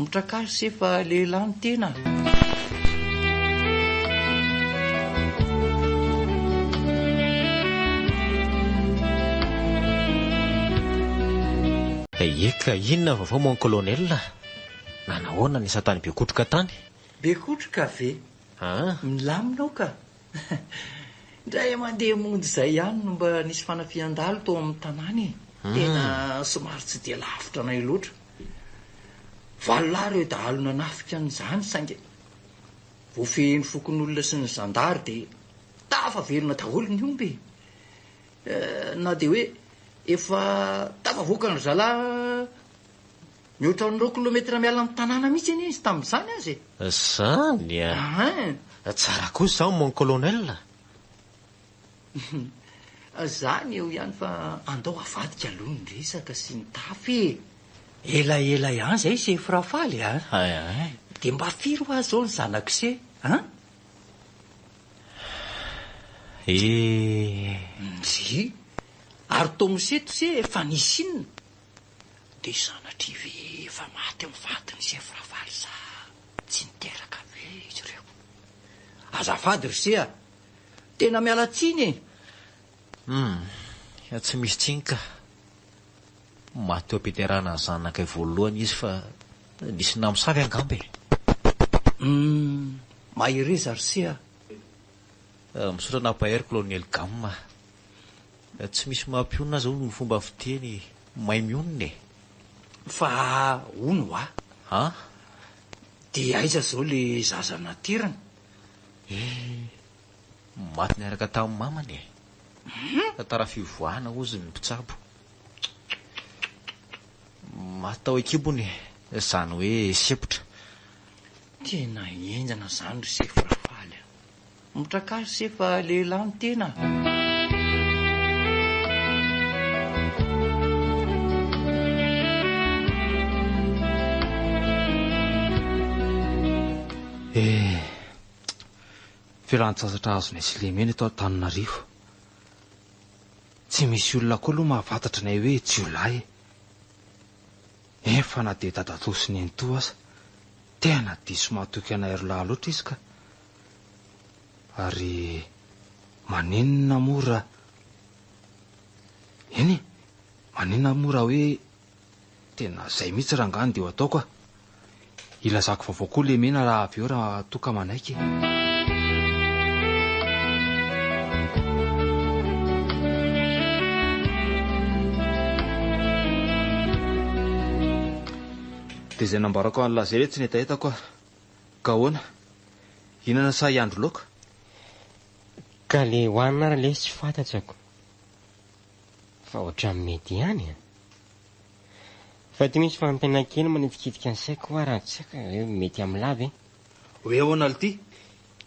Mitrakà ry se fa lehilahy ny tena a! Eka, inona ny vaovao mon colonel? Nanahoana ny asa tany Bekotroka tany? Bekotroka ve? Milamina ao ka! Indray mandeha monja izay ihany no mba nisy fanafihan-dahalo tao amin'ny tanàna e! Tena somary tsy dia lavitra anay loatra. Valolahy ireo dahalo nanafika an'izany saingy voafehin'ny fokonolona sy ny zandary dia tafaverina daholo ny omby e! Na dia hoe efa tafavoakan-dry zalahy Mihoatra ny roa kilometatra miala ny tanàna mihitsy anie izy tamin'izany aza e! Zany a! Tsara kosa izany mon colonel! Zany eo ihany fa andao avadika aloha ny resaka sy ny tafy e! Elaela ihany izay sefo Rafaly a! Dia mba firy hoa izao ny zanak'i se an? Eh! Ndry! Ary toa miseto se efa nisy inona? Dia sanatria ve efa maty amin'ny fatin'i sefo Ravaly sa tsy niteraka ve izy ireo? Azafady ry se a! Tena miala tsiny e! Hum, tsy misy tsiny ka. Maty teo am-piterahana ny zanakay voalohany izy fa nisy namosavy angamba e! Hum, mahereza ry se a! Misaotra nampahery Colonel Gamma. Tsy misy mampionona aza hono ny fomba fiteny mahay mionona e! Fa hono hoa? An? Dia aiza izao le zaza naterany? Eh! Maty niaraka tamin'ny mamany e! Tantara fivoahana hozy ny mpitsabo. Maty tao an-kibony e! Izany hoe sempotra. Tena henjana izany ry sefo Rafaly a! Mitrakà ry se fa lehilahy ny tena a! Eh! Fialan-tsasatra azonay sy Lemena eto Antananarivo. Tsy misy olona koa aloha mahafantatra anay hoe jiolahy e! Eny fa na dia dadatoa sy nenitoa aza, tena diso mahatoky anay roalahy loatra izy ka! Ary maninona moa raha. Eny e! Maninona moa raha hoe tena izay mihitsy rangahy no dia ho ataoko a! Hilazako vaovao koa Lemena raha avy eo raha toa ka manaiky e! Dia izay nambarako an'i Laza etsy ny hetahetako a! Ka ahoana? Hihinana sa hiandry laoka? Ka le hohanina ary lesy tsy fantatrako fa ohatran'ny mety ihany an! Fa ty misy fanontaniana kely manitikitika ny saiko hoa raha tsy haiko hoe mety amin'lah ve? Hoe ahoana lty?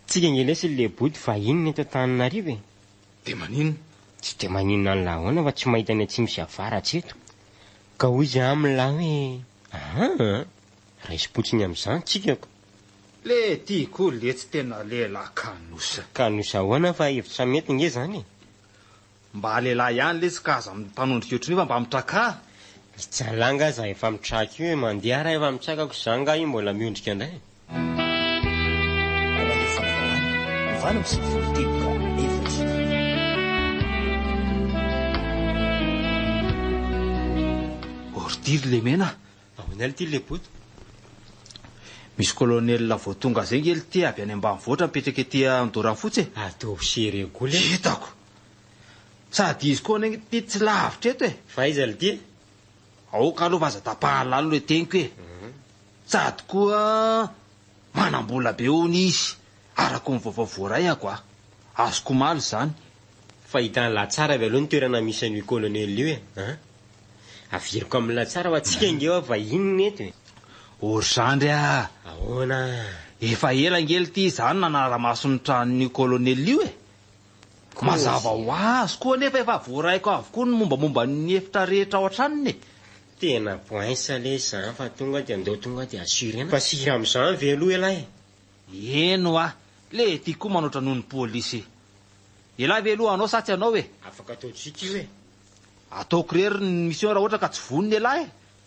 Tsika ange lesy ry Leboto vahiny ny eto Antananarivo e! Dia maninona? Tsy dia maninona an'lah ahoana fa tsy mahita ny atsimo sy avaratra eto. Ka hoy izy amin'lah hoe, Aa! Raisim-potsiny amin'izany tsika ko! Le ty koa letsy tena lehilahy kanosa. Kanosa ahoana fa hevitra mety nge zany e! Mba lehilahy ihany letsy ka aza mitanondrika ohatran'io fa mba mitrakà. Ijalah nga za efa mitraka io e, mandeha raha efa mitraka ko za nga io mbola miondrika ndray. Maneho fanambarana, 98 teboka efatra. Ordi ry lemena. Ahoana lty le boto? Misy colonel vao tonga zay nge lty avy any ambanivohitra mipetraka ety Andorafotsy e. Ataovy sérieux koa le. Hitako. Sady izy koa anie lty tsy lavitra eto e. Fa aiza lty e? Aoka aloha fa aza tapahana lalina le teniko e. Sady koa manam-bola be hono izy araka ny vaovao voaraiako a. Azoko omaly izany. Fa hitan'lah tsara avy aloha ny toerana misy an'io colonel io e an! Averiko amin'lah tsara fa tsika ange hoa vahiny ny eto e! O ry zandry a! Ahoana? Efa ela ange lty izany nanara-maso ny tranon'io colonel io e! Mazava ho azy koa anefa efa voaraiko avokoa ny mombamomba ny efitra rehetra ao an-tranony e! Tena poince lesy zany fa tonga dia andao tonga dia assurena fa sira amin'izany ve aloha ialahy e! Eny hoa! Le ty koa manoatra noho ny polisy. Elah ve aloha hanao sa tsy hanao e? Afaka ataontsika io e! Ataoko irery ny mission raha ohatra ka tsy vonona elah e!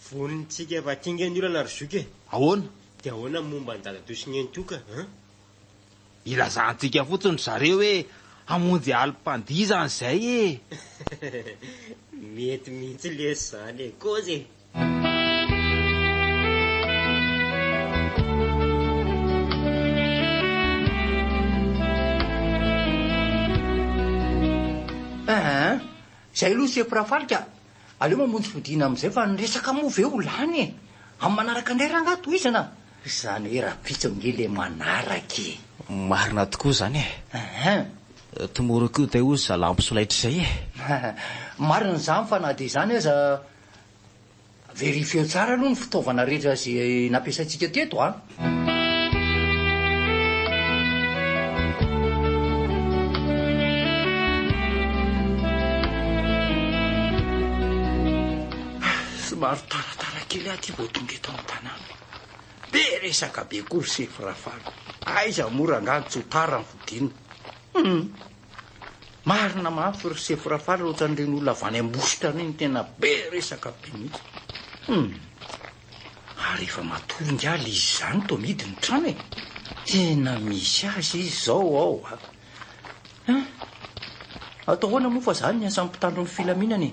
Vonona tsika fa aty nge ny olana ry zoky e! Ahoana? Dia ahoana ny momba an'i dadatoa sy nenitoa ka an? Ilazantsika fotsiny ry zareo hoe hamonjy alim-pandihizana izay e! Mety mihitsy lesy izany e! Kôzy e! Aa! Izay aloha sefo Rafaly ka! Aleo mamonjy fodiana amin'izay fa ny resaka moa ve ho lany e! Amin'ny manaraka indray rangaha tohizana! Izany hoe rahampitso ange ilay manaraka e! Marina tokoa izany e! Aa! Tomorrow koa day hozy zalahy ampisolaitra izay e! Marina izany fa na dia izany aza Verifieo tsara aloha ny fitaovana rehetra izay nampiasaintsika teto an! Somary taratara kely aho ity vao tonga eto an-tanàna. Be resaka be koa ry sefo Rafalo. Aiza moa rangaha no tsy ho tara ny fodiana. Hum. Marina mafy ry sefo Rafale ohatran'ireny olona avy any Ambositra ireny tena be resaka be mihitsy. Hum. Ary efa matory ingahy le izy izany toa mihidy ny trano e. Tena misy azy izy izao ao a. Hein. Atao ahoana moa fa izany ny asan'ny mpitandro ny filaminana e.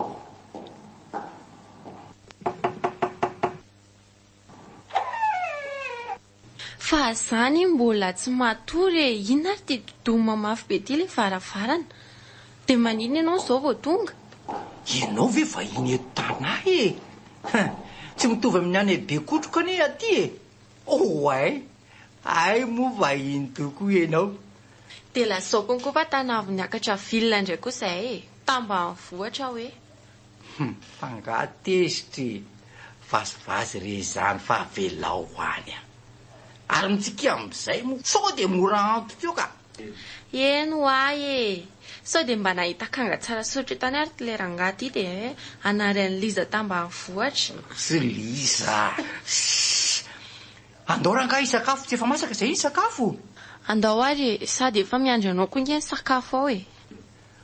Fa zany mbola tsy matory e, inona ary ty dodoma mafy be ty le varavarana? De maninona ianao zao vao tonga? Ianao ve vahiny eto Tana e? Hein, tsy mitovy amin'ny any Bekotroka anie aty e! Oay! Hay moa vahiny tokoa ianao. De lazao konko fa tana avy niakatra ville indray koa zahay e, tambanivohitra hoe. Hum, fa nga tezitra e! Vazivazy re izany fa avelao any a! Ary mitsikia amin'izay moa sao dia mora antitra eo ka! Eny ho'a e! Sao dia mba nahita akanga tsara soritra tany ary ilay rangahy ity dia hanary an'i Liza tambanivohitra. Tsy Liza! Sss! Andao rangahy hisakafo, tsy efa masaka izay ny sakafo? Andao ary e! Sady efa miandry anao koa ange ny sakafo ao e!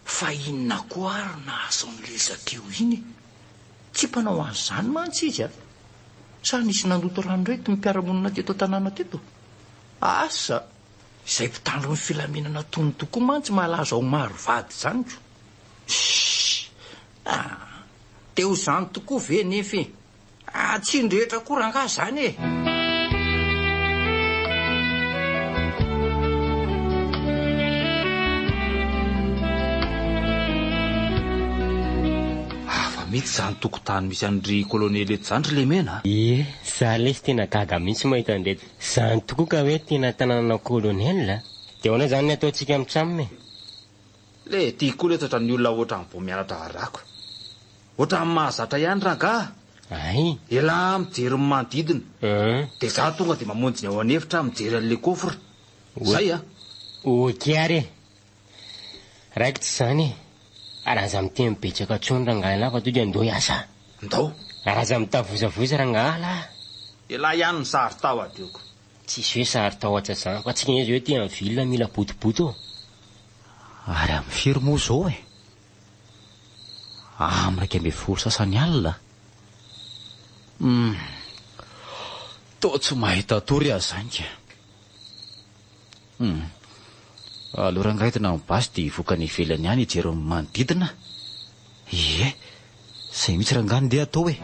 Fa inona koa ary no nahazo an'i Liza teo iny e? Tsy mpanao an'izany mantsy izy a! Sa nisy nandoto rano indray ity mpiara-monina teto an-tanàna teto? Asa! Izay mpitandro ny filaminana tony tokoa mantsy malaza ho maro vady izany ko! Shh! Ah! Dia ho izany tokoa ve nefa e? Ah, tsy ny rehetra koa rangahy izany e! Hafa mihitsy izany tokotany misy an-dry kolonely eto izany ry Lemena a! Ie, za lesy tena gaga mihitsy mahita an'ireto. Zany tokoa ka hoe tena tanànana colonel a! Dia ahoana izany ny ataontsika amin'ny tram e? Le ty koa letsy ohatran'ny olona ohatran'ny vao mianatra arako. Ohatran'ny mahazatra ihany rangaha. Ay! Elah mijery ny manodidina. Dia za tonga dia mamonjy ny ao an'efitra mijery an'ilay coffre. Zay a! Ok ary e! Raikitra izany e! Ary aza miteny betsaka intsony rangahy lahy fa to dia ndao hiasa. Ndao. Ary aza mitavozavoza rangahy lahy. Elah ihany ny sary tahotra io ko. Tsisy hoe sary tahotra izany fa tsika anie zao ety amin'ny ville mila botoboto. Ary amin'ny firy moa izao e? Amin'ny 11 sasany alina? Hum. Toa tsy mahita tory aho izany ka. Hum. Aleo rangahy entina amin'ny basy dia hivoaka any ivelany any hijery ny manodidina. Ie, izay mihitsy rangahy no ndeha atao e.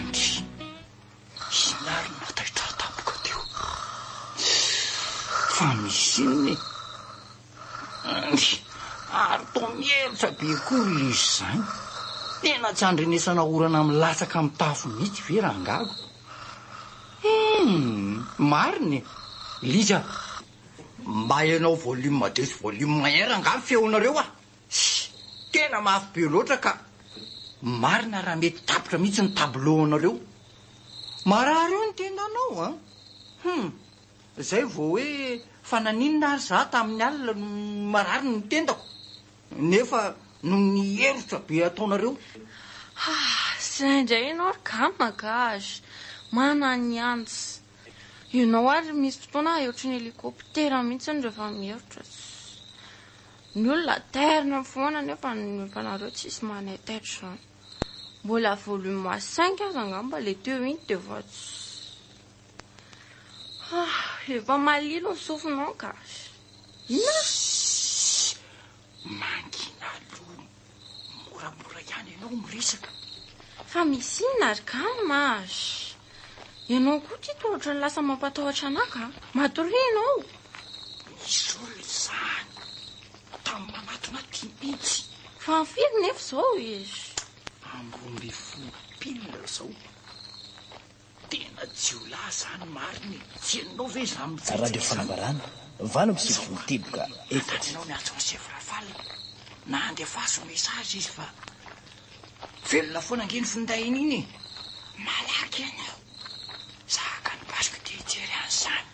Ndry, inona ary no nataitra ahy tampoka teo? Fa misy inona e? Ndry, ary toa mihemotra be koa ry izy izany. Tena tsy andrenesana orana milatsaka amin'ny tafo mihitsy ve rangahako? Humm, marina e! Lija, mba ianao volume 2 sy volume 1 rangaha ny feonareo ah! Tena mafy be loatra ka! Marina raha mety tapitra mihitsy ny tableau anareo. Marary eo ny tendanao an! Humm, Zay vao hoe fa naninona ary za tamin'ny alina no marary ny tendako nefa noho ny herotra be ataonareo. Haa zay indray ianao ry Gama gage! Mananiantsy! Ianao ary misy fotoana ohatran'ny hélicoptère mihitsy rehefa miherotra. Ny olona tairina foana nefa nareo tsisy manaitaitra izany. Mbola volume 5 aza angamba le teo iny dia efa tsy. Ah, efa malilo ny sofinao ka. Inona? Shhh! Mangina aloha. Moramora ihany ianao miresaka. Fa misy inona ry Gama? Shhh! Ianao koa ity toa ohatran'ny lasa mampatahotra anà ka. Matoria ianao. Misy olona izany. Tamy manatona aty mihitsy. Fa firy nefa izao e? Amin'ny 12 pile izao. Tena jiolahy zany marina e! Tsy henonao ve izany mitsaitsaika Radio izany? Fanambarana, 98 teboka efatra. Ianao miantso an'i Chef Rafal na andefaso message izy fa velona foana ange ny findainy iny e! Malaky ianao! Za haka ny basiko dia hijery an'izany.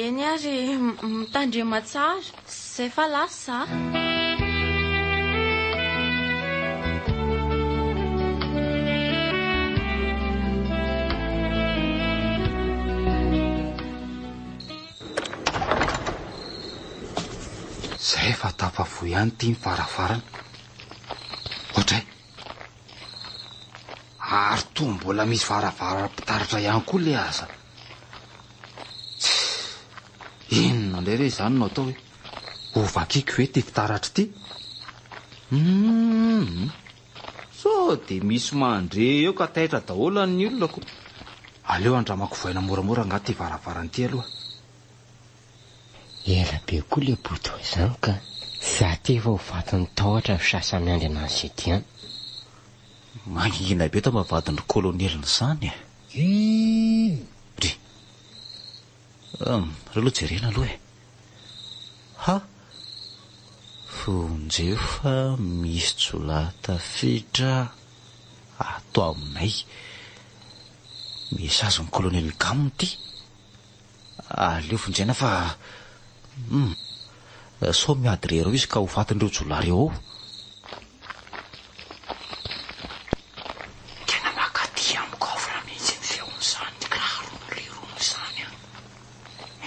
Eny ary e, mitandrema tsara, zay fa lasa za. Zay fa tafavoa ihany ity ny varavarana. Ohatray. Ary toa mbola misy varavaram-pitaratra ihany koa le aza. Tsia, inona indray re izany no atao e? Ho vakiko ve ity fitaratra ity? Hum, sao dia misy mandre eo ka taitra daholo ny olona ko. Aleo andramako vohaina moramora angaha ity varavarana ity aloha. Ela be koa le bouton izany ka. Za ty efa ho fatin'ny tahotra ry sasa miandry anazy ety an. Mangingina be tao am-bavahadin'ny colonel izany e. Ry. Hum, reo aloha jerena aloha e. Ha! Vonjeo fa misy jiolahy tafiditra ato aminay. Message ny colonel Gam ity. Aleo vonjena fa hum sao miady irery ao izy ka ho fatin'ireo jiolahy ireo ao. Tena mankaty amin'ny coffre mihitsy ny feon'izany kirarony lerony izany an!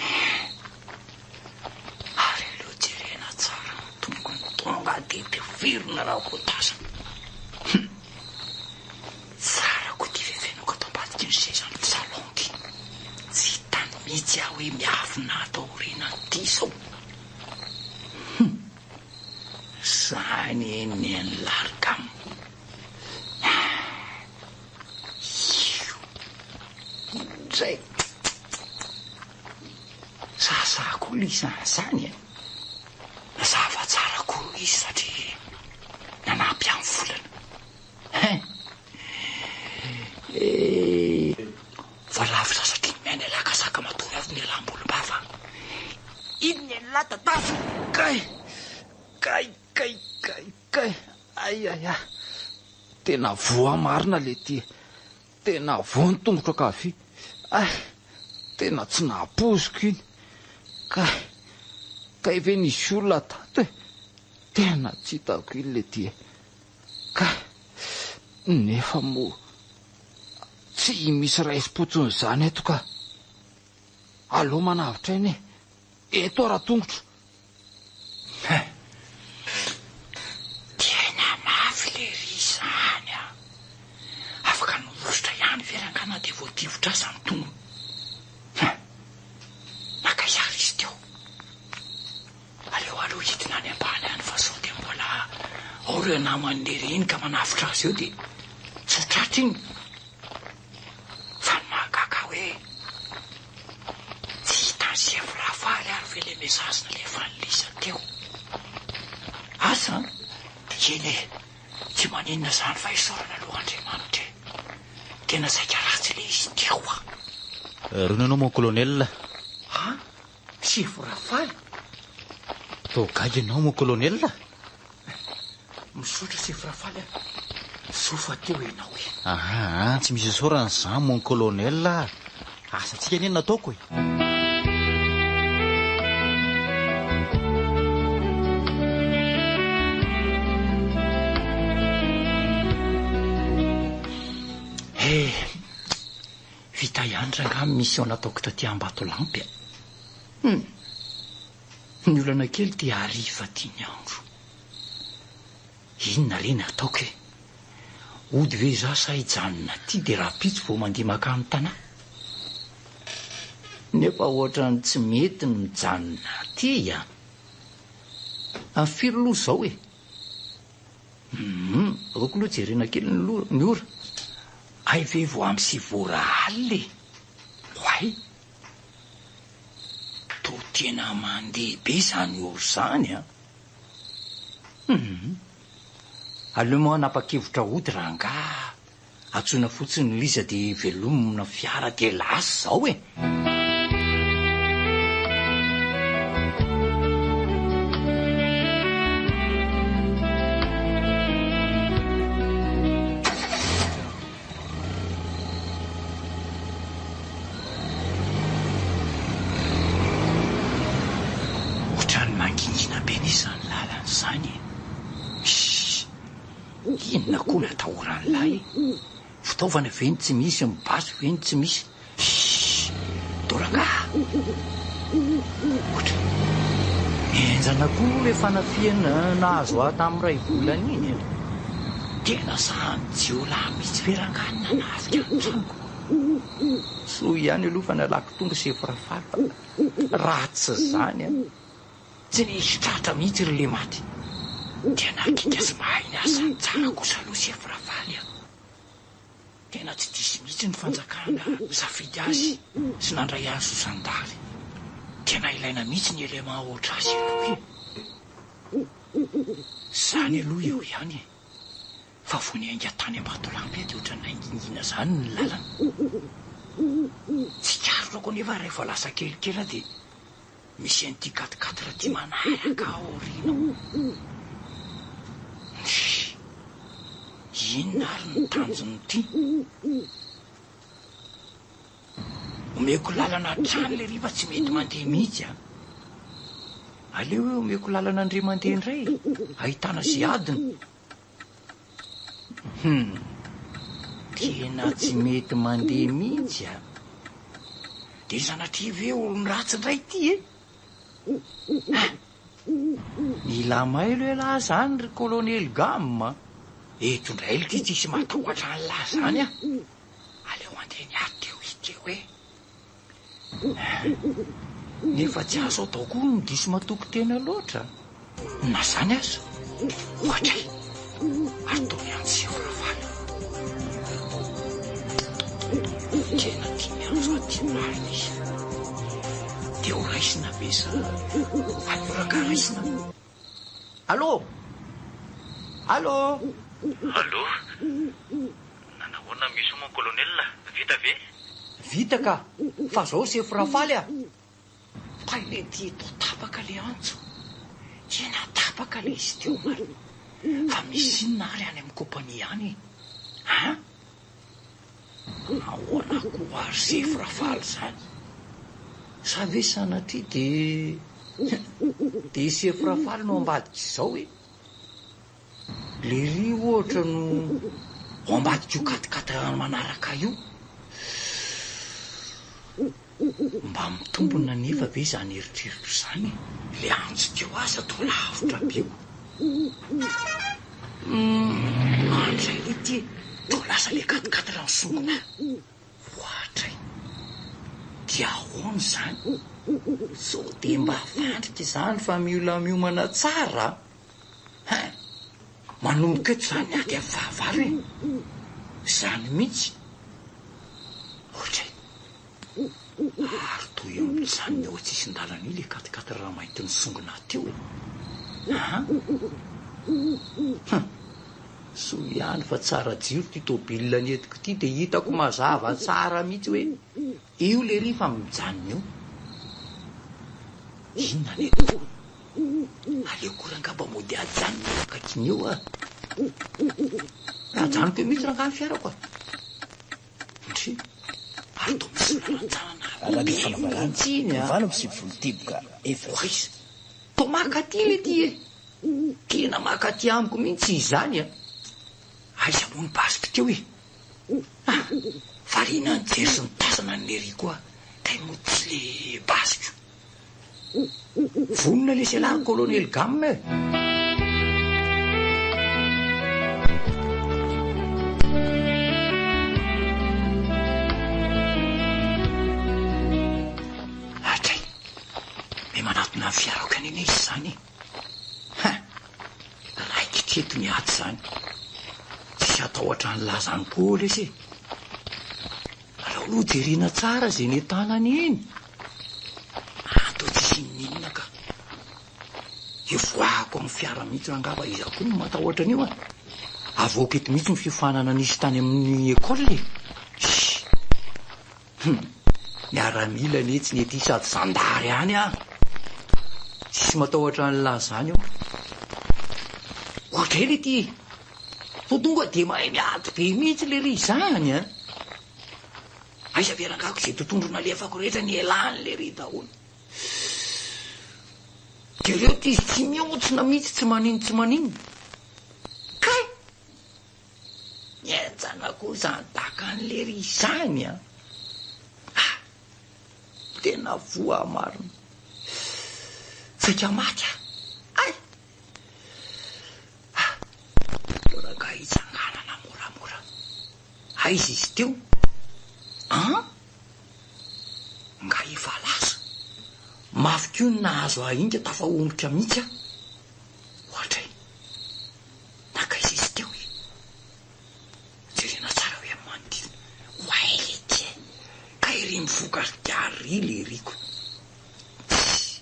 Hein! Ary aleo jerena tsara ny tongony tonga dia tifirina raha vao tazana. Hum! Tsara koa ity fefenako ato ambadiky ny sezan'ny salon ity. Tsy hitany mihitsy aho hoe miafina ato aorianan'ity sao. Hum! Zany anie ny largam. Io indray. Sahasaha koa ilay izy izany e. Mazava tsara koa izy satria nanampy ahy ny volana. Hein! Eh! Fa lavitra satria miaina laka saka matory avy. Kay kay kay kay! Ay ay ay! Tena voa marina le ty e! Tena voa ny tongotro ankavia! Ay! Tena tsy nahapoiziko iny! Kay! Kay ve nisy olona tato e! Tena tsy hitako iny le ty e! Kay! Nefa moa tsy misy raisim-potsiny izany eto ka! Aleo manavotra aina e! Eto aho ra-tongotro! Hein! Tena mafy lery izany an! Afaka nivositra ihany ve rangahy na dia voadivotra aza ny tongony? Hein! Naka hiary izy teo. Aleo aloha hidina any ambany any fa sao dia mbola ao ireo namany lery iny ka manavotra azy eo dia tsy ho tratra iny. Fa ny mahagaga hoe tsy hitan'i Sefo Rafaly ary ve le message nalefan'i Lisa teo? Asa an! Eny e! Tsy maninona izany fa isaorana aloha Andriamanitra e! Tena saika ratsy le izy teo a! Rona ianao mon colonel. An! Sefo Rafaly? Toa gaga ianao mon colonel. Misaotra Sefo Rafaly a! Soa fa teo ianao e! Aa, tsy misy isaorana izany mon colonel a! Asantsika anie no nataoko e! He! Vita ihany rangaha ny mission nataoko taty Ambatolampy a! Hum! Ny olana kely dia hariva aty ny andro. Inona re ny ataoko e? Hody ve izaho sa hijanona aty dia rahampitso vao mandeha makany Tana? Nefa ohatran'ny tsy mety ny mijanona aty an! Amin'ny firy aloha izao e? Hum, aleoko aloha jerena kely ny lora, ny ora. Hay ve vao amin'ny sivy ora alina e? Oay! Toa tena mandeha be izany ora izany an! Hum! Aleo moa hanapa-kevitra hody rangaha, antsoina fotsiny Liza dia velomina fiara dia lasa izao e! Ohatran'ny mangingina be anie izany lalana izany e! Shh! Inona koa no atahoran'lahy e? Fitaovana ve no tsy misy, ny basy ve no tsy misy? Shh! Ndao rangaha! Ohatra. Henjana koa aloha ilay fanafihana nahazo ahy tamin'ny iray volana iny e! Tena sahan'ny jiolahy mihitsy ve rangaha ny nanafika ny tranoko? Soa ihany aloha fa nalako tonga Sefo Rafaly fa raha tsy izany an! Tsy nisy tratra mihitsy ry lematy. Tena akika sy mahay ny asany tsara kosa aloha Sefo Rafaly an! Tena tsy diso mihitsy ny fanjakana nisafidy azy sy nandray azy ho zandary. Tena ilaina mihitsy ny élément ohatr'azy aloha e! Zany aloha eo ihany e! Fa vao niainga tany Ambatolampy aho dia ohatran'ny nangingina izany ny lalana. Tsikaritra anefa rehefa lasa kelikely aho dia misy an'ity quatre quatre ity manaraka aho aoriana ao. Ndry! Inona ary ny tanjon'ity? Omeko lalana hatrany lery fa tsy mety mandeha mihitsy a! Aleo hoe omeko lalana ndry mandeha indray e! Ahitana ze adiny. Hum! Tena tsy mety mandeha mihitsy a! Dia sanatria ve olon-dratsy indray ity e? Hein! Mila mailo elah zany ry kolonely Gam a! Eto indray lty tsisy matahotra an'lah zany a! Aleo andeha ny aty teo izy teo e! Nefa tsy azo atao koa ny diso matoky tena loatra. Na izany aza, ohatra e! Ary toa miantso sefo Ravalo. Tena tia miantso aty marina izy. Dia ho raisina ve sa aleo rangahy raisina? Allô? Allô? Allô? Nanahoana mission mon colonel? Vita ve? Vita ka! Fa zao sefo Rafaly a! Hay le ty eto tapaka le antso! Tena tapaka! Tapaka ilay izy teo marina. Fa misy inona ary any amin'ny compagnie any e? An? Ahoana koa ary sefo Rafaly izany? Sa ve sanatria dia dia i sefo Rafaly no ambadik'izao e? Lery ohatra no ao ambadik'io quat-quatre manaraka io. Mba mitombina anefa ve izany eritreritro izany e? Ilay antso teo aza toa lavitra be o! Humm, andray ity e! Toa lasa ilay quat-quatre nisongona ahy. Ohatray! Dia ahoana izany? Sao dia mba fandrika izany fa mila miomana tsara a! Hein! Manomboka eto izany ny ady amin'ny fahavalo e! Izany mihitsy! Ohatray! Ary toa eo mijanona eo an-tsisin-dalana io ilay quat-quatre mainty nisongona ahy teo e! An! Hum! Soa ihany fa tsara jiro ity tôbila nentiko ity dia hitako mazava tsara mihitsy hoe io lery fa mijanona eo. Inona ny atao? Aleoko rangah mba mody ajanona eo akaikiny eo ah. Ajanoko eo mihitsy rangah ny fiarako ah. Ndry, ary toa misy lalan-tanana Radio be Fanambarana, mihitsy iny ah. 98.4. Oaiza, toa maka aty le ty e. Tena maka aty amiko mihitsy izany a! Aiza moa ny basiko teo e? Ah! Variana nijery sy nitazana an'i Lery koa kay moa tsy le basiko. Vonona lesy ialahy ry Kolonely Gamme e! Hatray! Miha-manatona ny fiarako ihany anie izy izany e! Hein! Raikitra eto ny ady izany. Tsisy hatahotra ny lazany koa lesy e! Alao aloha jerena tsara izay eny an-tanany eny. Ato tsisy inoninona ka. Hivoahako amin'ny fiara mihitsy rangaha fa iza koa no matahotra an'io a! Avoaka eto mihitsy ny fiofanana nisy tany amin'ny école e! Shh! Hum! Miaramila anie tsy nety sady zandary ihany ah! Tsisy matahotra an'lah zany eo. Ohatray le ty e! Vao tonga de mahay miady be mihitsy le ry zany an! Aiza ve rangahako izay tontondro nalefako rehetra nialany le ry daholo. Jereo ty izy tsy mihontsina mihitsy tsy manino tsy maninona. Kay! Mihenjana koa izany dakan'i lery izany an! Ah! Tena voa marina. Saika maty aho. Hay! Ah! Aleo rangahy hitsanganana moramora. Aiza izy teo? An? Nga efa lasa? Mafy koa ny nahazo ahy iny ka tafahombika mihitsy aho. Ohatray. Nankaiza izy teo e? Jerena tsara hoe amin'ny manodidina. Oay leity e! Ka ery mivoka sigara ery lery ko. Tssy!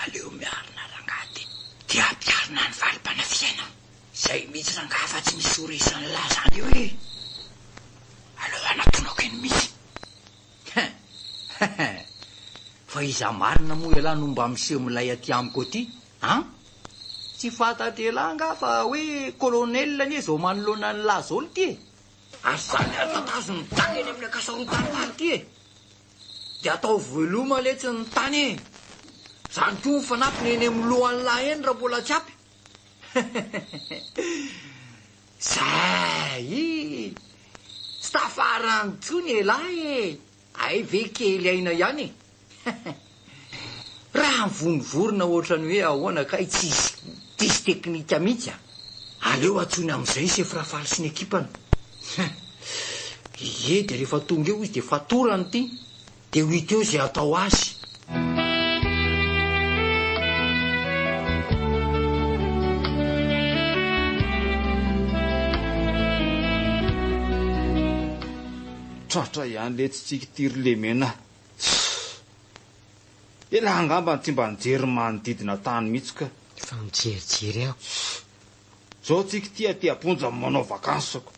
Aleo miarina rangahy dia dia ampiharina ny valim-panafihana. Izay mihitsy rangahy fa tsy misy ho resin'lah zany eo e! Aleo hanatonako eny mihitsy. Hein! Hein! Fa iza marina moa ialahy no mba miseho milay aty amiko aty an? Tsy fantatr'ialahy angaha fa hoe colonel anie izao manoloana an'lah izao lty e! Ary izany ary tatazo ny tany eny amin'ny ankasarotan-tany ity e! Dia ataovy veloma letsy ny tany e! Izany koa ny fanampiny eny amin'ny lohan'lah eny raha mbola tsy ampy! Zay! Tsy tafarany intsony elah e! Hay ve kely aina ihany e! Raha mivono vorona ohatran'ny hoe ahoana kay tsisy tsisy teknika mihitsy a! Aleo antsoina amin'izay sefo Rafaly sy ny ekipany. Ie dia rehefa tonga eo izy dia fatorany ity dia ho hita eo izay atao azy. Tratra ihany letsy tsika ity ry lemena. Tssy. Elah angamba tsy mba nijery ny manodidina tany mihitsy ka. Efa mijerijery aho. Tssy. Zao tsika ity aty am-ponja no manao vacances ko.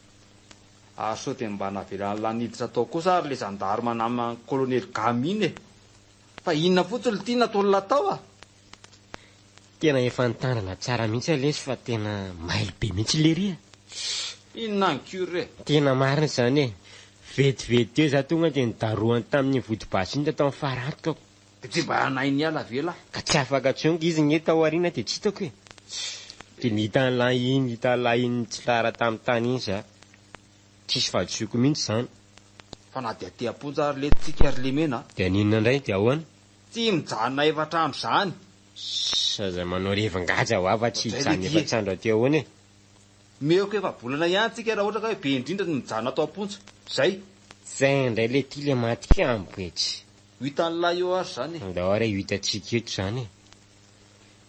Ary sao dia mba navelan'lah niditra tao kosa ary le gendarme naman'i colonel Gamy iny e. Fa inona fotsiny lty nataon'lah tao a? Tena efa nitandrina tsara mihitsy aho lesy fa tena mailo be mihitsy lery a. Inona ny cure e? Tena marina izany e. Vetivety teo za tonga dia nidarohany tamin'iny vodibasy iny tato amin'ny faratokako. Dia tsy mba hanahy niala ve lahy? Ka tsy afaka intsony izy nge tao aoriana dia tsy hitako e. Dia nahita an'ilay iny, nahita an'ilay iny nitsitara tamin'ny tany iny za. Tsisy fahadisoako mihitsy izany. Fa na dia aty am-ponja ary lety tsika ry lemena a. Dia haninona indray? Dia ahoana? Tsy mijanona efatr'andro izany. Ssss aza manao revin-gaja hoa fa tsy hijanona efatr'andro aty ahoana e. Meko efa-bolana ihany tsika raha ohatra ka hoe be indrindra ny mijanona ato am-ponja. Zay. Zay indray le ty le maty kambo e tsy. Ho hitan'lah eo ary zany e. Andao ary ho hitantsika eto zany e.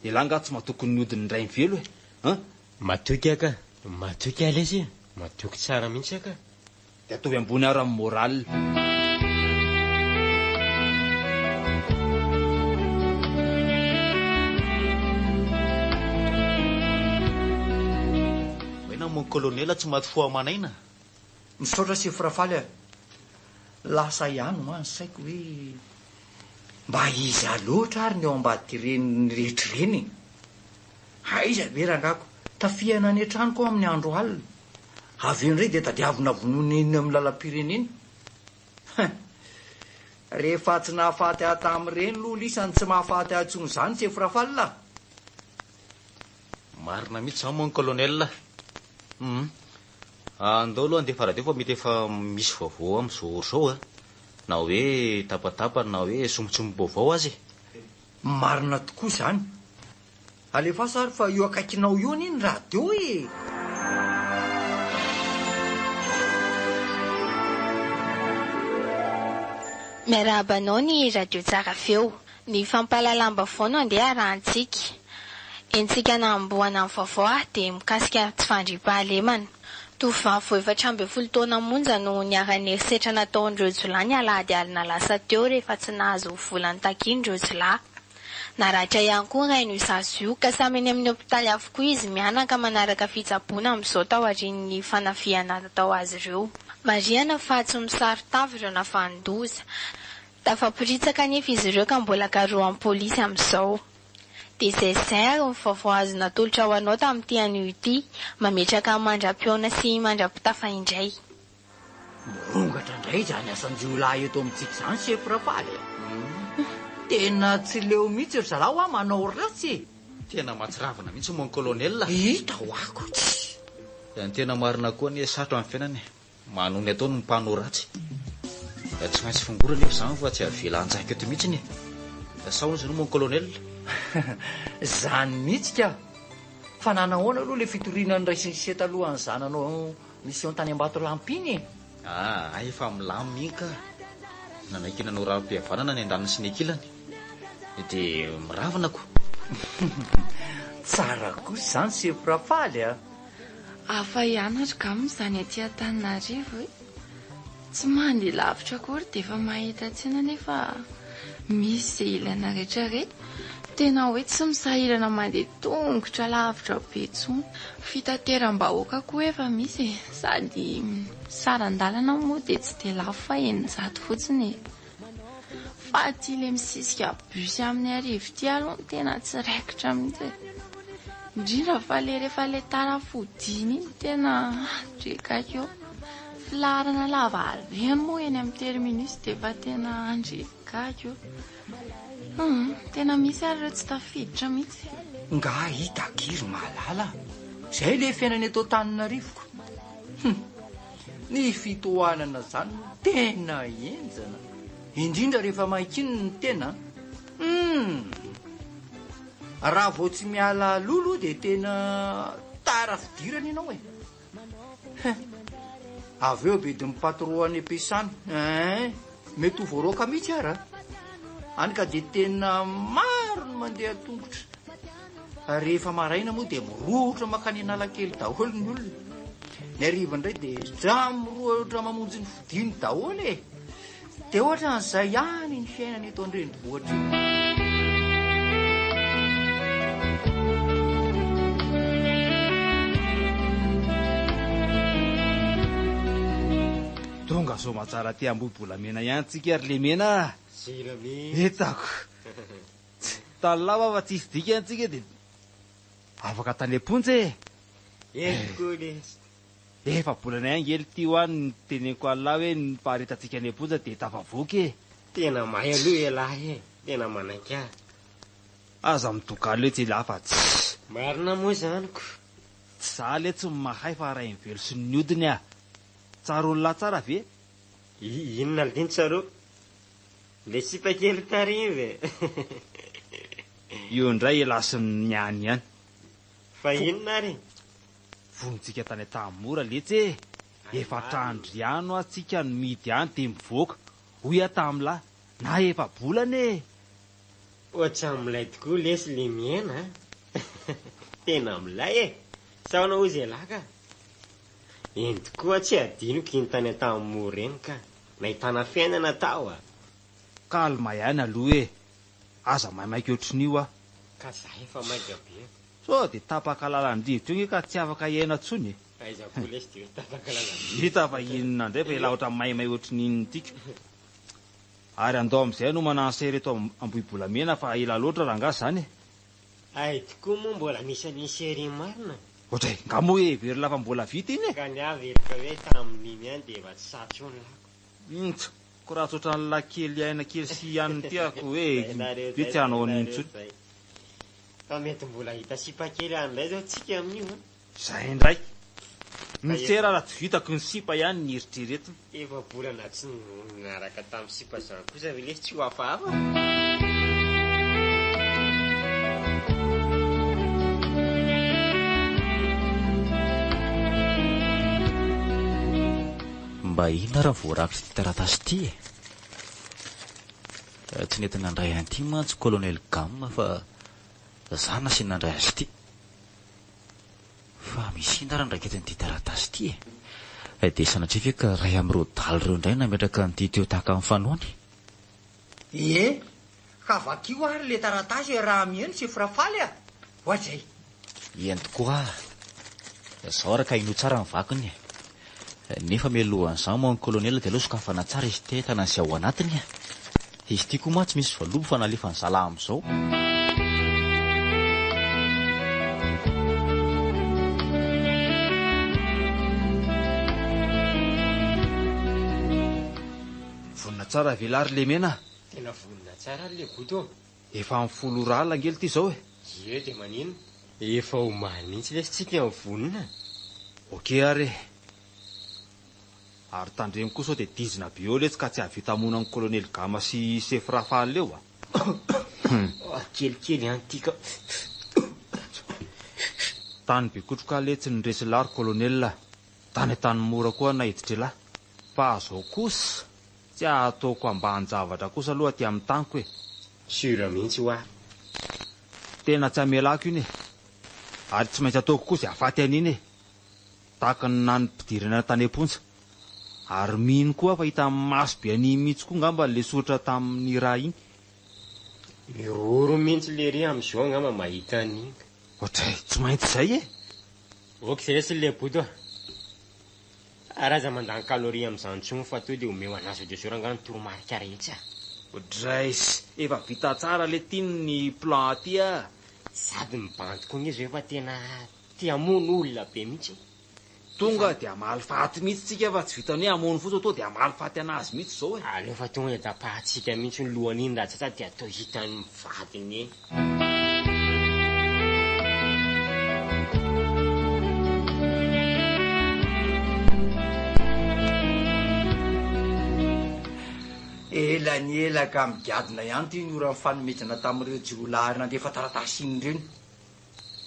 Elah nga tsy matoky ny hodiny Rainivelo e! An! Matoky aho ka! Matoky aho lesy e! Matoky tsara mihitsy aho ka! Dia ataovy ambony ary ny moral. Maina mon colonel tsy maty fo aman'aina. Misaotra sefo Rafaly a! Lasa ihany hoa ny saiko hoe mba iza loatra ary ny ao ambadik'ireny rehetra ireny e! Aiza ve rangako, tafihana any an-tranoko aho amin'ny andro alina, avy eo indray dia tadiavina vonoina eny amin'ny lalam-pirenena. Hein! Rehefa tsy nahafaty ahy tamin'ireny aloha lisany tsy mahafaty ahy intsony izany sefo Rafaly a! Marina mihitsy izany mon colonel a! Hum. Andao aloha handefa radio fa mety efa misy vaovao amin'izao ora izao a! Na hoe tapatapany na hoe sombintsombim-baovao aza e! Marina tokoa izany. Alefaso ary fa io akaikinao io anie ny radio e! Miarahaba anao ny radio tsara feo. Ny fampahalalam-baovao no andeha arahantsika. Entsika nahamboana ny vaovao ary dia mikasika tsy fandriampahalemana. Tovovavy vao 14 taona monja no niharan'ny herisetra nataon'ireo jiolahy ny alahady alina lasa teo rehefa tsy nahazo vola notakiany ireo jiolahy. Naratra ihany koa ny rain'io zaza io ka samy eny amin'ny hopitaly avokoa izy mianaka manaraka fitsaboana amin'izao taorian'ny fanafihana natao azy ireo. Marihana fa tsy misaron-tava ireo navanon-doza. Tafaporitsaka anefa izy ireo ka mbola karohan'ny polisy amin'izao. Dia izay izay ary ny vaovao azo natolotra ho anao tamin'ity anio ity. Mametraka mandra-pihaona sy mandra-pitafa indray. Mirongatra indray izany asan-jiolahy eto amintsika izany Sefo Rafaly a! Tena tsy leo mihitsy ry zalahy hoa manao ratsy e! Tena mahatsiravina mihitsy mon colonel a! Hita hoa ko tsy! Ny tena marina koa anie sarotra ny fiainana e! Manohy ny ataony ny mpanao ratsy. Tsy maintsy fongorana anefa izany fa tsy avela hanjaka eto mihitsy e! Sa ahoana izany mon colonel? Izany mihitsy ka! Fa nanahoana aloha ilay fitoriana noraisin'i Seta alohan'izaho nanao mission tany Ambatolampy iny e? Ah, hay efa milamina iny ka! Nanaiky nanao rarim-pihavanana ny andaniny sy ny ankilany. Dia miravina ko! Tsara kosa izany Sefo Rafaly a! Hafa ihany ry Gam izany aty Antananarivo e! Tsy mandeha lavitra akory dia efa mahita tsena nefa misy izay ilaina rehetra rehetra. Tena hoe tsy misahirana mandeha tongotra lavitra be intsony. Fitateram-bahoaka koa efa misy e! Sady saran-dalana moa dia tsy dia lafo fa 600 fotsiny e! Fa ity le misisika bus amin'ny arivo ity aloha no tena tsy raikitra mihitsy e. Indrindra fa le rehefa le tara fodiana iny tena andrekaiky eo. Filaharana lava ireny moa eny amin'ny terminus dia efa tena andrekaiky eo. Hum, tena misy ary ireo tsy tafiditra mihitsy. Nga hita akia ry Malala a! Zay le fiainana eto Antananarivo ko! Hum! Ny fitohanana zany no tena henjana, indrindra rehefa maikiny ny tena an! Hum! Raha vao tsy miala aloha aloha dia tena tara fidirana ianao e! Hein! Avy eo bedin'ny patron any am-piasana hein! Mety ho voaroaka mihitsy ara! Any ka dia tena maro ny mandeha an-tongotra. Rehefa maraina moa dia mirohotra mankany Analakely daholo ny olona. Ny hariva indray dia samy mirohotra mamonjy ny fodiany daholo e! Dia ohatran'izay ihany ny fiainana eto an-drenivohitra eto. Tonga soamatsara aty Ambohibolamena ihany tsika ry Lemena a! Zira mihitsy. Hitako. Tany lava fa tsisy dikany tsika dia. Afaka tany am-ponja e! Eny tokoa lesy. Efa-bolana ihany nge l'ty hoa no teneniko an'lah hoe ny faharetantsika any am-ponja dia tafavoaka e! Tena mahay aloha ialahy e! Tena manaiky ahy. Aza midokalo etsy elah fa tsy. Marina moa izany ko. Tsy za letsy no mahay fa Rainivelo sy ny odiny ah! Tsaroan'lah tsara ve? I inona lty no tsaroako? Le sipa kely tary iny ve? Io indray elah sy ny any ihany. Fa inona ary? Vonjika tany Antanimora letsy e! Efa hatrandriano ah tsika no mihidy any dia mivoaka, hoy aho tamin'lah, na efa-bolana e! Ohatran'ny milay tokoa lesy le miaina a! Tena milay e! Sa ahoana hozy ialahy ka? Eny tokoa tsy adinoko iny tany Antanimora iny ka! Nahitana fiainana tao a! Calme ihany aloha e! Aza maimaika ohatrin'io ah! Ka za efa maika be. Sao dia tapaka lalan-drivotra eo nge ka tsy afaka hiaina tsony e! Aiza koa lesy dia hoe tapaka lalan-drivotra. Hita fa inona indray fa elah ohatran'ny maimay ohatrin'inona ity ka. Ary andao amin'izay hanomana an'i Sery eto Ambohibolamena fa ela loatra rangaha izany e! Hay tokoa moa mbola misy an'iny Sery iny marina. Ohatray, nga moa heverina fa mbola vita iny e! Ka ny ahy heveriko hoe tamin'iny ihany dia efa tsy sahy intsony lako. Intsy, ko raha tsy ohatran'ny lahy kely aina kely sy an'ny ity ako hoe hoe tsy hanao an'iny intsony. Fa mety mbola hahita sipa kely any indray zao tsika amin'io an! Zay indray. Ny sera raha tsy vitako ny sipa ihany ny eritreretina. Efa-bolana tsy niaraka tamin'ny sipa zany kosa ve lesy tsy ho hafahafa? Mba inona ary ny voarakitr'ity taratasy ity e? Tsy nety nandray an'ity mantsy Colonel Gam fa za nasiany nandray azy ity. Fa misy inona ary ny raiketin'ity taratasy ity e? Dia sanatria ve ka iray amin'ireo dahalo ireo indray nametraka an'ity teo tahaka ny fanaony? Ie, ka vakio ary ilay taratasy e raha miheno Sefo Rafaly a! Oadray! Eny tokoa a! Izao ary ka henoy tsara ny vakiny e! Nefa mialohan'izany moa ny colonel dia aleo sokafana tsara izy ity ahitana an'izay ao anatiny e! Izy ity koa mantsy misy valopy fa nalefan'ny zalahy amin'izao. Vonona tsara ve lahy ry Lemena a? Tena vonona tsara ry Legoto ô! Efa amin'ny folo ora alina ange lty izao e! Ie dia maninona? Efa omaly mihitsy lesy tsika no vonona. Ok ary e! Ary tandremo koa sao dia dizina be eo letsy ka tsy hahavita hamono an'i Kolonely Gama sy Sefo Rafaly eo a! Kelikely ihany ity ka. Tany Bekotroka letsy ny resy lahy ry Kolonel a! Tany Antanimora koa naiditra elah. Fa zao kosa, tsy ataoko ambanin-javatra kosa aloha aty amin'ny taniko e! Sûr mihitsy hoa. Tena tsy hamelako iny e! Ary tsy maintsy ataoko koa izay hahafaty an'iny e! Tahaka ny nanimpidirana tany am-ponja. Ary mino koa aho fa hitan'ny maso be an'iny mihitsy koa angamba ilay soratra tamin'ny raha iny. Miroro mihitsy lery amin'izao angamba mahita an'iny. Ohatray, tsy maintsy izay e! Ok zay lesy le bodo a! Ary aza mandany calorie amin'izany intsony fa to dia omeo an'azy de jour angaha ny toromarika rehetra. Odrays, efa vita tsara le ty ny plan aty a! Sady ny bandy koa nge zao efa tena te hamono olona be mihitsy e! Tonga dia hamaly faty mihitsy tsika fa tsy vitan'ny hoe hamono fotsiny tonga dia hamaly faty anazy mihitsy zao e! Aleo fa tonga dia tapahantsika mihitsy ny lohany iny raha tsy zany dia atao hitan'ny vadiny eny. Ela ny ela ka migadona ihany ity ny ora nifanomezana tamin'ireo jiolahy nandefa taratasy iny ireny.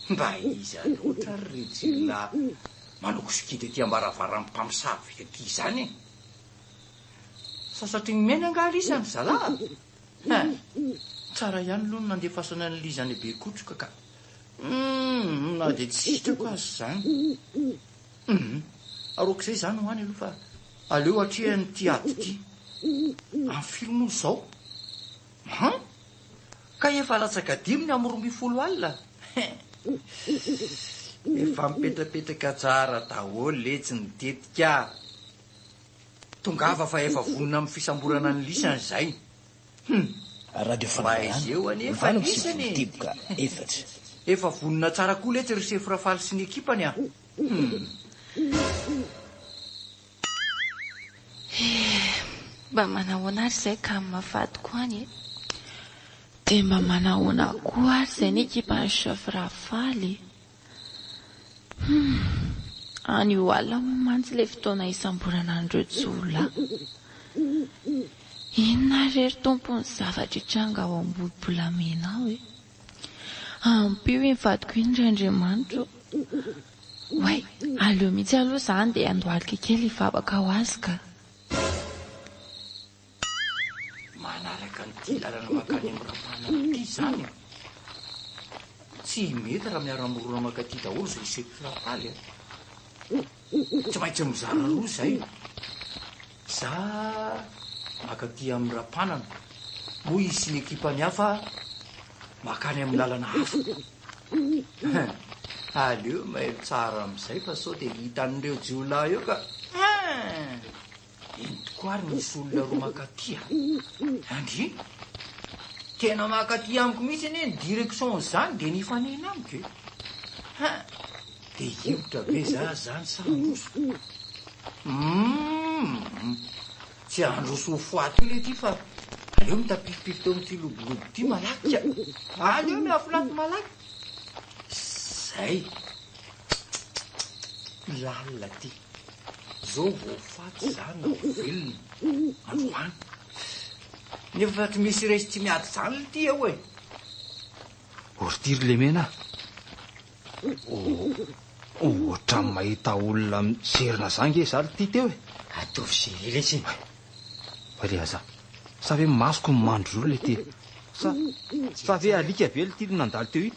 Mba iza loatra ary ireo jiolahy manao kosikidy ety am-baravaran'ny mpamosavy ety izany e? Sasatry ny mena angaha lisany ry zalahy? Hein! Tsara ihany aloha ny nandefasana an'i Liza any Bekotroka ka. Humm, na dia tsy sitrako aza izany. Humm, ary ok'izay izany ho any aloha fa aleo atrehana ity ady ity. Amin'ny firy moa izao? Hein! Ka efa latsaka dimy ny amin'ny 12 alina? Hein! Efa mipetrapetraka tsara daholo letsy ny tetika a! Tongava fa efa vonona amin'ny fisamborana an'i lisany izay. Hum! Radio Mba Fananarana, aiza eo anefa lisany 98 e! teboka efatra. Efa vonona tsara koa letsy ry sefo Rafaly sy ny ekipany a! Hum. Eh, mba manahoana ary izay Gamma vadiko any e? Dia mba manahoana koa ary izay ny ekipan'ny chef Rafaly e? Hum, any ho alina moa mantsy ilay fotoana hisamborana an'ireo jiolahy. Inona ary re ry Tompo ny zavatra hitranga ao Ambohibolamena ao e? Ampio iny vadiko iny ry Andriamanitra ô! Oay, aleo mihitsy aloha izany dia handohalika kely hivavaka ho azy ka. Manaraka an'ity lalana mankany amin'ny Rapanana ity izany e! Tsy mety raha miara-mirona mankaty daholo izay sefo Rafaly a! Tsy maintsy mizara roa izay. Za mankaty amin'ny Rapanana, moa izy sy ny ekipany hafa mankany amin'ny lalana hafa. Aleo mailo tsara amin'izay fa sao dia hitan'ireo jiolahy eo ka. Hein! Eny tokoa ary misy olona roa mankaty a! Andry! Tena mankaty amiko mihitsy anie ny direction izany dia nifanena amiko e! Hein! Dia hihemotra ve za zany sa handroso? Humm! Tsy handroso ho faty io leity fa aleo mitapifipify teo amin'ity lobolobo ity malaky ka! Aleo miafinafy malaky! Zay! Lalina ty! Zao vao faty za na ho velona androany! Nefa tsy misy resy tsy miady zany lty eo e! Ordi ry lemena a! Ohatran'ny mahita olona miserina za nge za lty teo e! Ataovy sérieux lesy e! Fa le aza, sa ve masoko no mandry io lty e? Sa, sa ve alika ve lty no nandalo teo iny?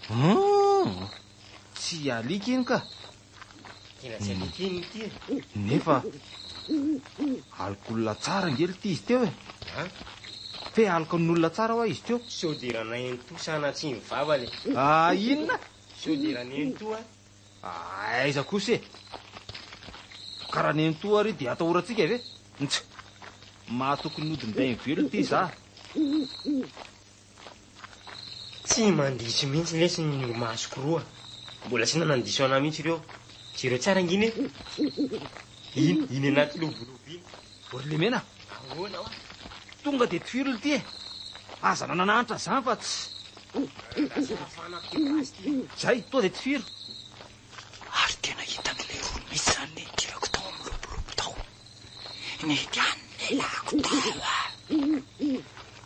Hum! Tsy alika iny ka! Tena tsy alika iny lty e! Nefa alok'olona tsara ange lty izy teo e! An? Fe alokan'olona tsara hoa izy teo. Sao dia Ranenitoa sanatria ny vavany e! Ah inona? Sao dia Ranenitoa? Aiza kosa e! Ka Ranenitoa ary dia atahorantsika ve? Ntsy! Mahatoky ny hodin'ny velona ity za. Tsy mandiso mihitsy lesy ny masoko roa. Mbola tsy nanandiso anah mihitsy ireo. Jereo tsara angina e! Iny, iny anaty lobolobo iny. O ry lemena! Ahoana hoa? Tonga dia tifiro lty e! Aza nananantra zany fa tsy. Lasa mafana be basy ty. Zay, tonga dia tifiro. Ary tena hitan'ilay rony mihitsy izany ny nidirako tao amin'ny lobolobo tao. Nety any nelako tao ah.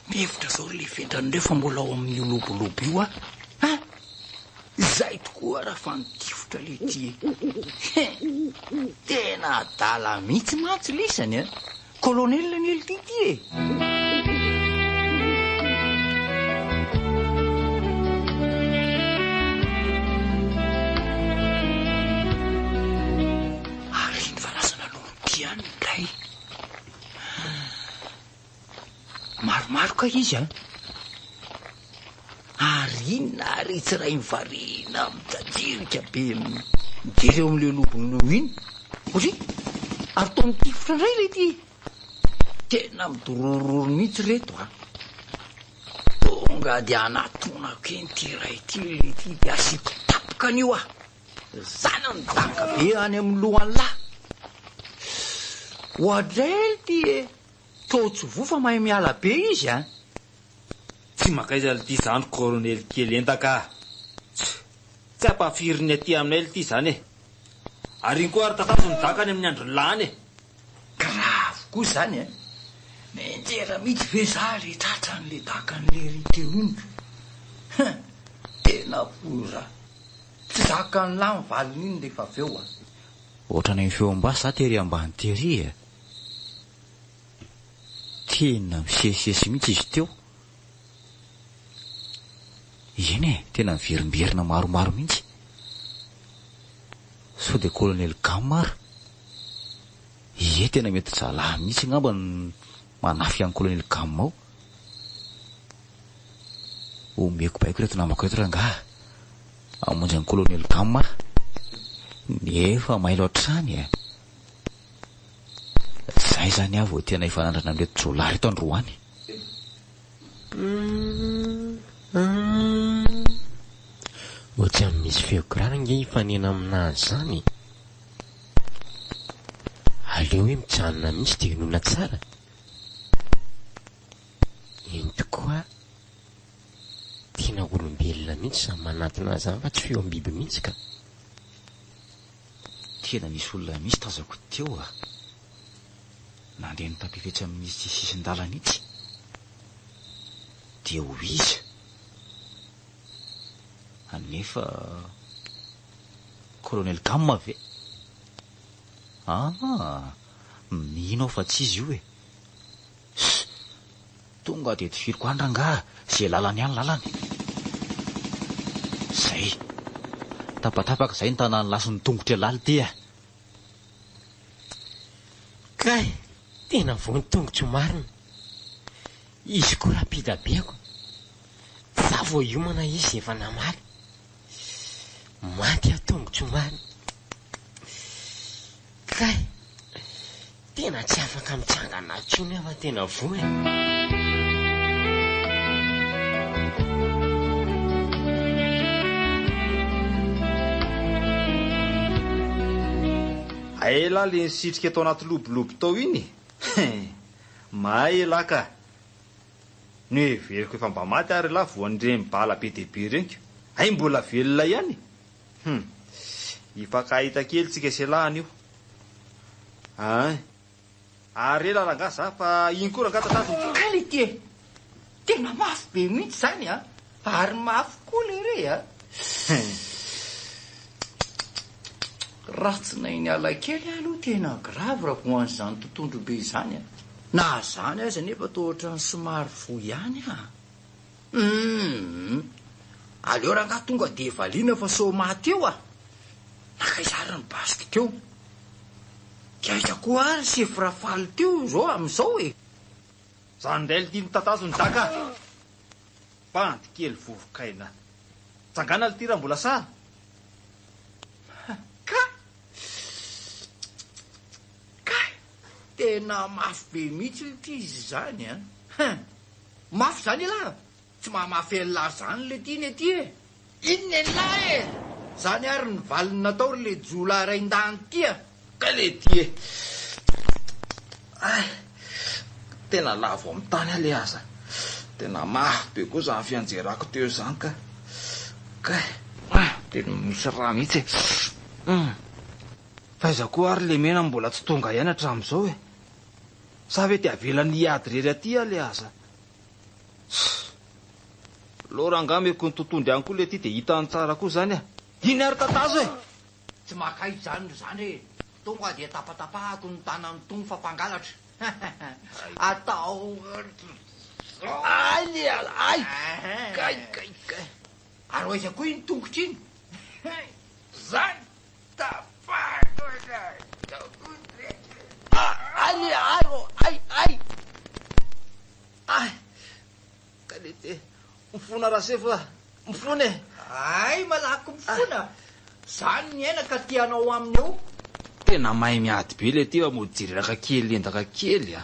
Mihevitra zao ry le vendrana ireo fa mbola ao amin'io lobolobo io aho. Hein! Izay tokoa raha fa nitifitra le ty e. Hein! Tena adala mihitsy mantsy lisany a! Colonel anie lty ty e! Ary iny fa lasa nanomboka ihany kay. Maromaro kay izy an! Ary inona ary itsy rainivariana mijajirika be mijery eo amin'ilay lobolobo iny? Ory! Ary toa mitifitra indray ilay ity! Tena midorororo mihitsy ireto an! Tonga dia anatonako eny ity iray ity ilay ity dia asiako tapoka an'io aho! Zana midaka be any amin'ny lohan'lah! Oadray ity e! Toa tsy voa fa mahay miala be izy an! Tsy mankaiza lty zany colonel kely entaka a! Tsy ampahafirin'ny aty aminay lty zany e! Ary iny koa ary tatazo ny daka any amin'ny andron'lah any e! Grave koa zany an! Mianjera mihitsy ve za le tratran'le dakan'lery teo iny ko! Hein! Tena foza! Tsy zakan'lah ny valin'iny rehefa avy eo an! Ohatran'ny feom-basy za tery ambany tery e! Tena misesisesy mihitsy izy teo. Eny e, tena miverimberina maromaro mihitsy. Sao dia colonel Gamma ary? Ie, tena mety zalahy mihitsy angamba no manafika an'i colonel Gamma ao. Omeko baiko ireto namako ireto rangaha hamonjy an'i colonel Gamma aho. Nefa mailo hatrany e. Zay zany aho vao tena hifanandrana amin'ireto jiolahy ireto androany. Ohatran'ny misy feo kiraro ange hifanena aminazy izany e! Aleo hoe mijanona mihitsy dia henoina tsara. Eny tokoa, tena olombelona mihitsy izany manantona azy izany fa tsy feom-biby mihitsy ka. Tena nisy olona mihitsy tazako teo a! Nandeha nitapefy etsy amin'itsy sisin-dalana itsy. Dia ho iza? Anefa Colonel Gamma ve? Ah! Mino aho fa tsy izy io e! Ss! Tonga dia tifiriko any rangaha, ze lalany any lalany. Zay. Tapatapaka zay ny tanan'lah sy ny tongotr'ialahy lty a! Kay! Tena voa ny tongotro marina. Izy koa rapida be ko. Za vao hiomana izy efa namaly. Maty aho tongotro marina. Kay! Tena tsy afaka mitsangana intsony aho fa tena voa e! Hay elah le nisitrika tao anaty lobolobo tao iny e! Mahay elah ka! Noheveriko efa mba maty ary elah voan'ireny bala be dia be ireny ka! Hay mbola velona ihany e! Hum! Hifankahita kely tsika sy elah anio. Ein! Ary ela rangaha za fa iny koa rangaha tatazo. Kay le ty e! Tena mafy be mihitsy zany a! Ary mafy koa le re a! Raha tsy nahay niala kely aho aloha tena grave raha vao an'izany tontondro be izany a! Na zany aza anefa toa ohatran'ny somary voa ihany a! Humm! Aleo rangaha tonga dia valiana fa sao maty eo a! Nankaiza ary ny basiko teo? Gaga koa ary sefo Rafaly teo izao amin'izao e! Zany indray lty ny tatazo ny daka a! Bandy kely vovokaina. Tsangana lty raha mbola sahy. Ka! Kay! Tena mafy be mihitsy lty izy izany an! Hein! Mafy izany elah! Tsy mahamafy an'lah zany le ty ny aty e! Inona elah e! Zany ary ny valiny natao ry le jiolahy raindahiny ty a! Kay le ty e! Ay! Tena lavo amin'ny tany aho le aza. Tena mafy be koa zany fianjerako teo zany ka. Kay! Tena misy rà mihitsy e! Hum! Fa aiza koa ary le mena mbola tsy tonga ihany hatramin'izao e? Sa ve dia avelany hiady irery aty aho le aza? Tss! Aleo rangaha ameko ny totohondry any koa le ty dia hitany tsara koa zany a! Iny ary tatazo e! Tsy maka izany ry zandry e! Tonga dia tapatapahako ny tanan'i Tony fa mpangalatra. Atao zao. Ay le ala ay! Kay kay kay! Ary ho aiza koa iny tongotra iny? Zany! Tapahako ny tongotra. Ay le ay ô! Ay ay! Ay! Kay le ty! Mifona Rasefo a! Mifona e! Ay malaky mifona! Zany ny aina ka tianao aminy eo. Tena mahay miady be le ty fa mody jireraka kely endaka kely a!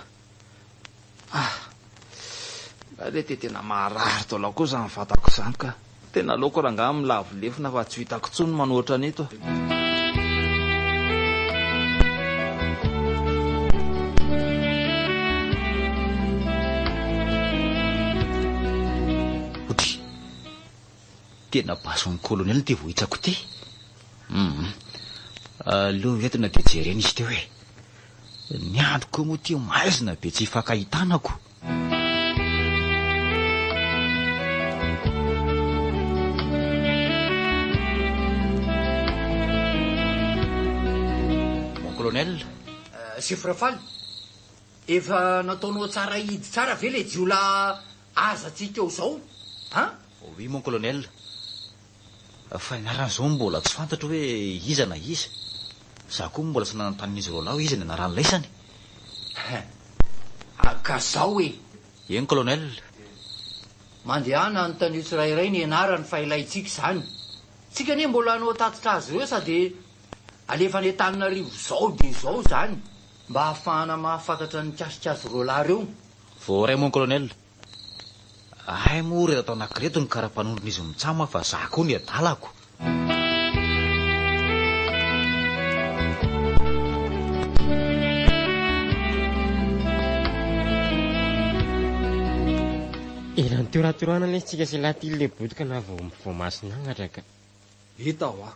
Ah! Ay le ty tena maharary daholo koa zany vatako zany ka! Tena aleoko rangaha milavo lefona fa tsy ho hitako intsony ny manohitra an'ito a! Otry! Tena basin'ny colonel ity vohitsako ity. Hum. Aleo entina dia jerena izy teo e. Ny andro koa moa ity maizina be tsy ifankahitanako. Mon colonel. Chef Rafaly, efa nataonao tsara hidy tsara ve le jiolahy azantsika eo zao an? Oui mon colonel, fa ny anarany zao mbola tsy fantatro hoe iza na iza, za koa mbola tsy nanontany an'izy roalahy hoe iza ny anaran'ilaisany. Ka zao e! Eny colonel. Mandehana anontanio tsirairay ny anarany fa ilaintsika izany. Tsika anie mbola hanao tatitra azy ireo sady alefa any Antananarivo zao dia izao izany mba hahafahana mahafantatra ny mikasika azy roalahy ireo. Voaray mon colonel. Hay moa ry reto anakireto ny karapanondron'izy mitsam fa za koa ny adalako. Ela nitoratorana lesy tsika sy lahy ty le bodoka na vao voamasina angatra ka. Hita hoa.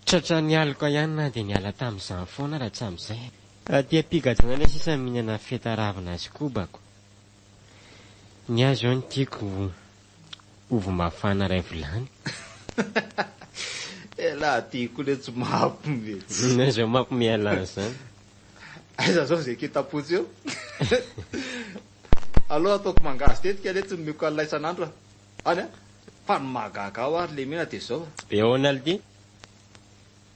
Tratran'ny aloka ihany na dia niala tamin'izany foana raha tsy amin'izay. Aty am-pigadrana ilay sisa mihinana feta ravina sy kobako. Ny ahy izao no tiako ovy mafana iray vilany. Elah ty koa letsy mampime. Inona izao mampime an'lah izany? Aiza zao izay kitapotsy eo? Aleo ataoko mangahazo tetika letsy ny omeko an'lah isan'andro a. Any a! Fa ny mahagaga ahy ary lemena dia izao a! Be ahoana lty?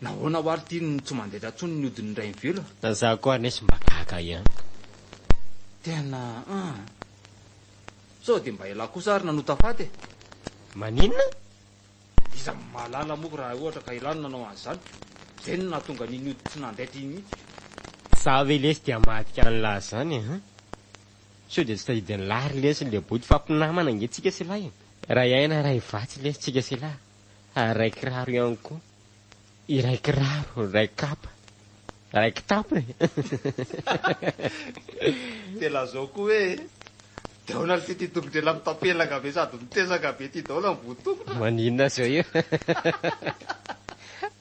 Nahoana hoa lty no tsy mandaitra intsony ny hodin'ny rainivelo a? Na za koa ary nesy mba gaga ihany ka. Tena an! Sao dia mba elah kosa ary nanota faty e? Maninona? Iza mahalala moa raha ohatra ka elah no nanao an'izany? Izay no nahatonga an'iny hody tsy nandaitra iny mihitsy. Za ve lesy dia hamadika an'lah zany e? Hein? Sao dia tsy tadidin'lah ry lesy le boto fa mpinamana ange tsika sy lah e! Ray aina ray vatsy lesy tsika sy lah ary ray kiraro ihany koa. Iray kiraro, iray kapa, iray kitapo e! Dia lazao koa hoe dia ahoana ity ity tongotr'elah mitapelaka be sady mitesaka be ity daholo ny votokotra? Maninona zao io?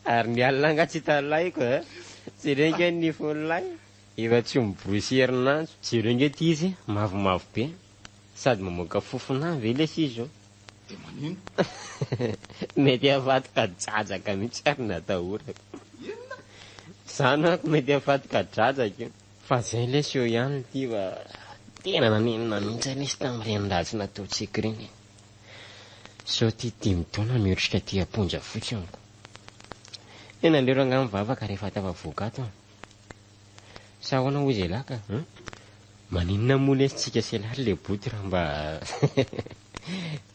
Ary ny alina angaha tsy hitan'lah iko e? Jereo ange ny nifon'lah e! Efa tsy miborosy herinandro. Jereo ange ity izy e, mavomavo be. Sady mamoaka fofona ve lesy izy io? Dia manino? Mety hahafaty kadradraka mihitsy ary ny atahorako. Inona? Izany manko mety hahafaty kadradraka io. Fa zay lesy eo ihany ity fa tena nanenina mihitsy aho lesy tamin'ireny ratsy nataontsika ireny e. Zao ity dimy taona miotrika aty am-ponja fotsiny ko. Tena aleo rangahy mivavaka rehefa tafavoaka ato an. Sa ahoana hozy elah ka an? Maninona moa lesy tsika sy elah ry le boto raha mba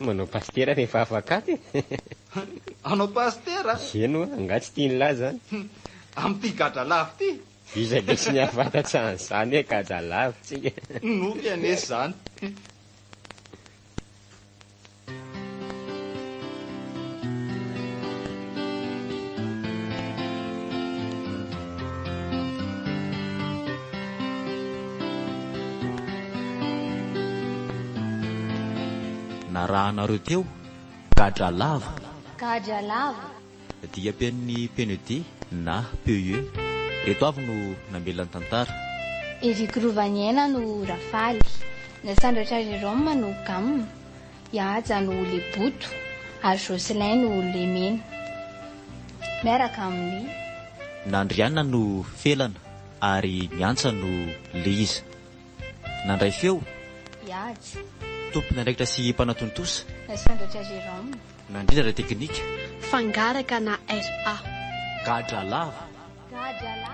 manao pasitera rehefa afaka ato e? Hanao pasitera? Eny oa, angaha tsy tian'lah zany? Amin'ity gadra lava ity? Iza lesy ny hahafantatsa an'izany hoe gadra lava tsika? Nofy anie izany. Narahanareo teo, gadra lava. Gadra lava. Dia ampian'ny PNUD na PUE. Ireto avy no namela ny tantara. Eric Rovaniaina no Rafaly. Nasandratra Jerome no Gam, i Haja no Leboto ary Jocelyn no Lemena. Miaraka amin'ny. Nandriana no Felana ary Miantsa no Leiza. Nandray feo. I Haja. Tompon'andraikitra sy mpanatontosa. Nasandratra Jerome. Nandrindra ara-teknika. Fangaraka na RA. Gadra lava. Gadra lava.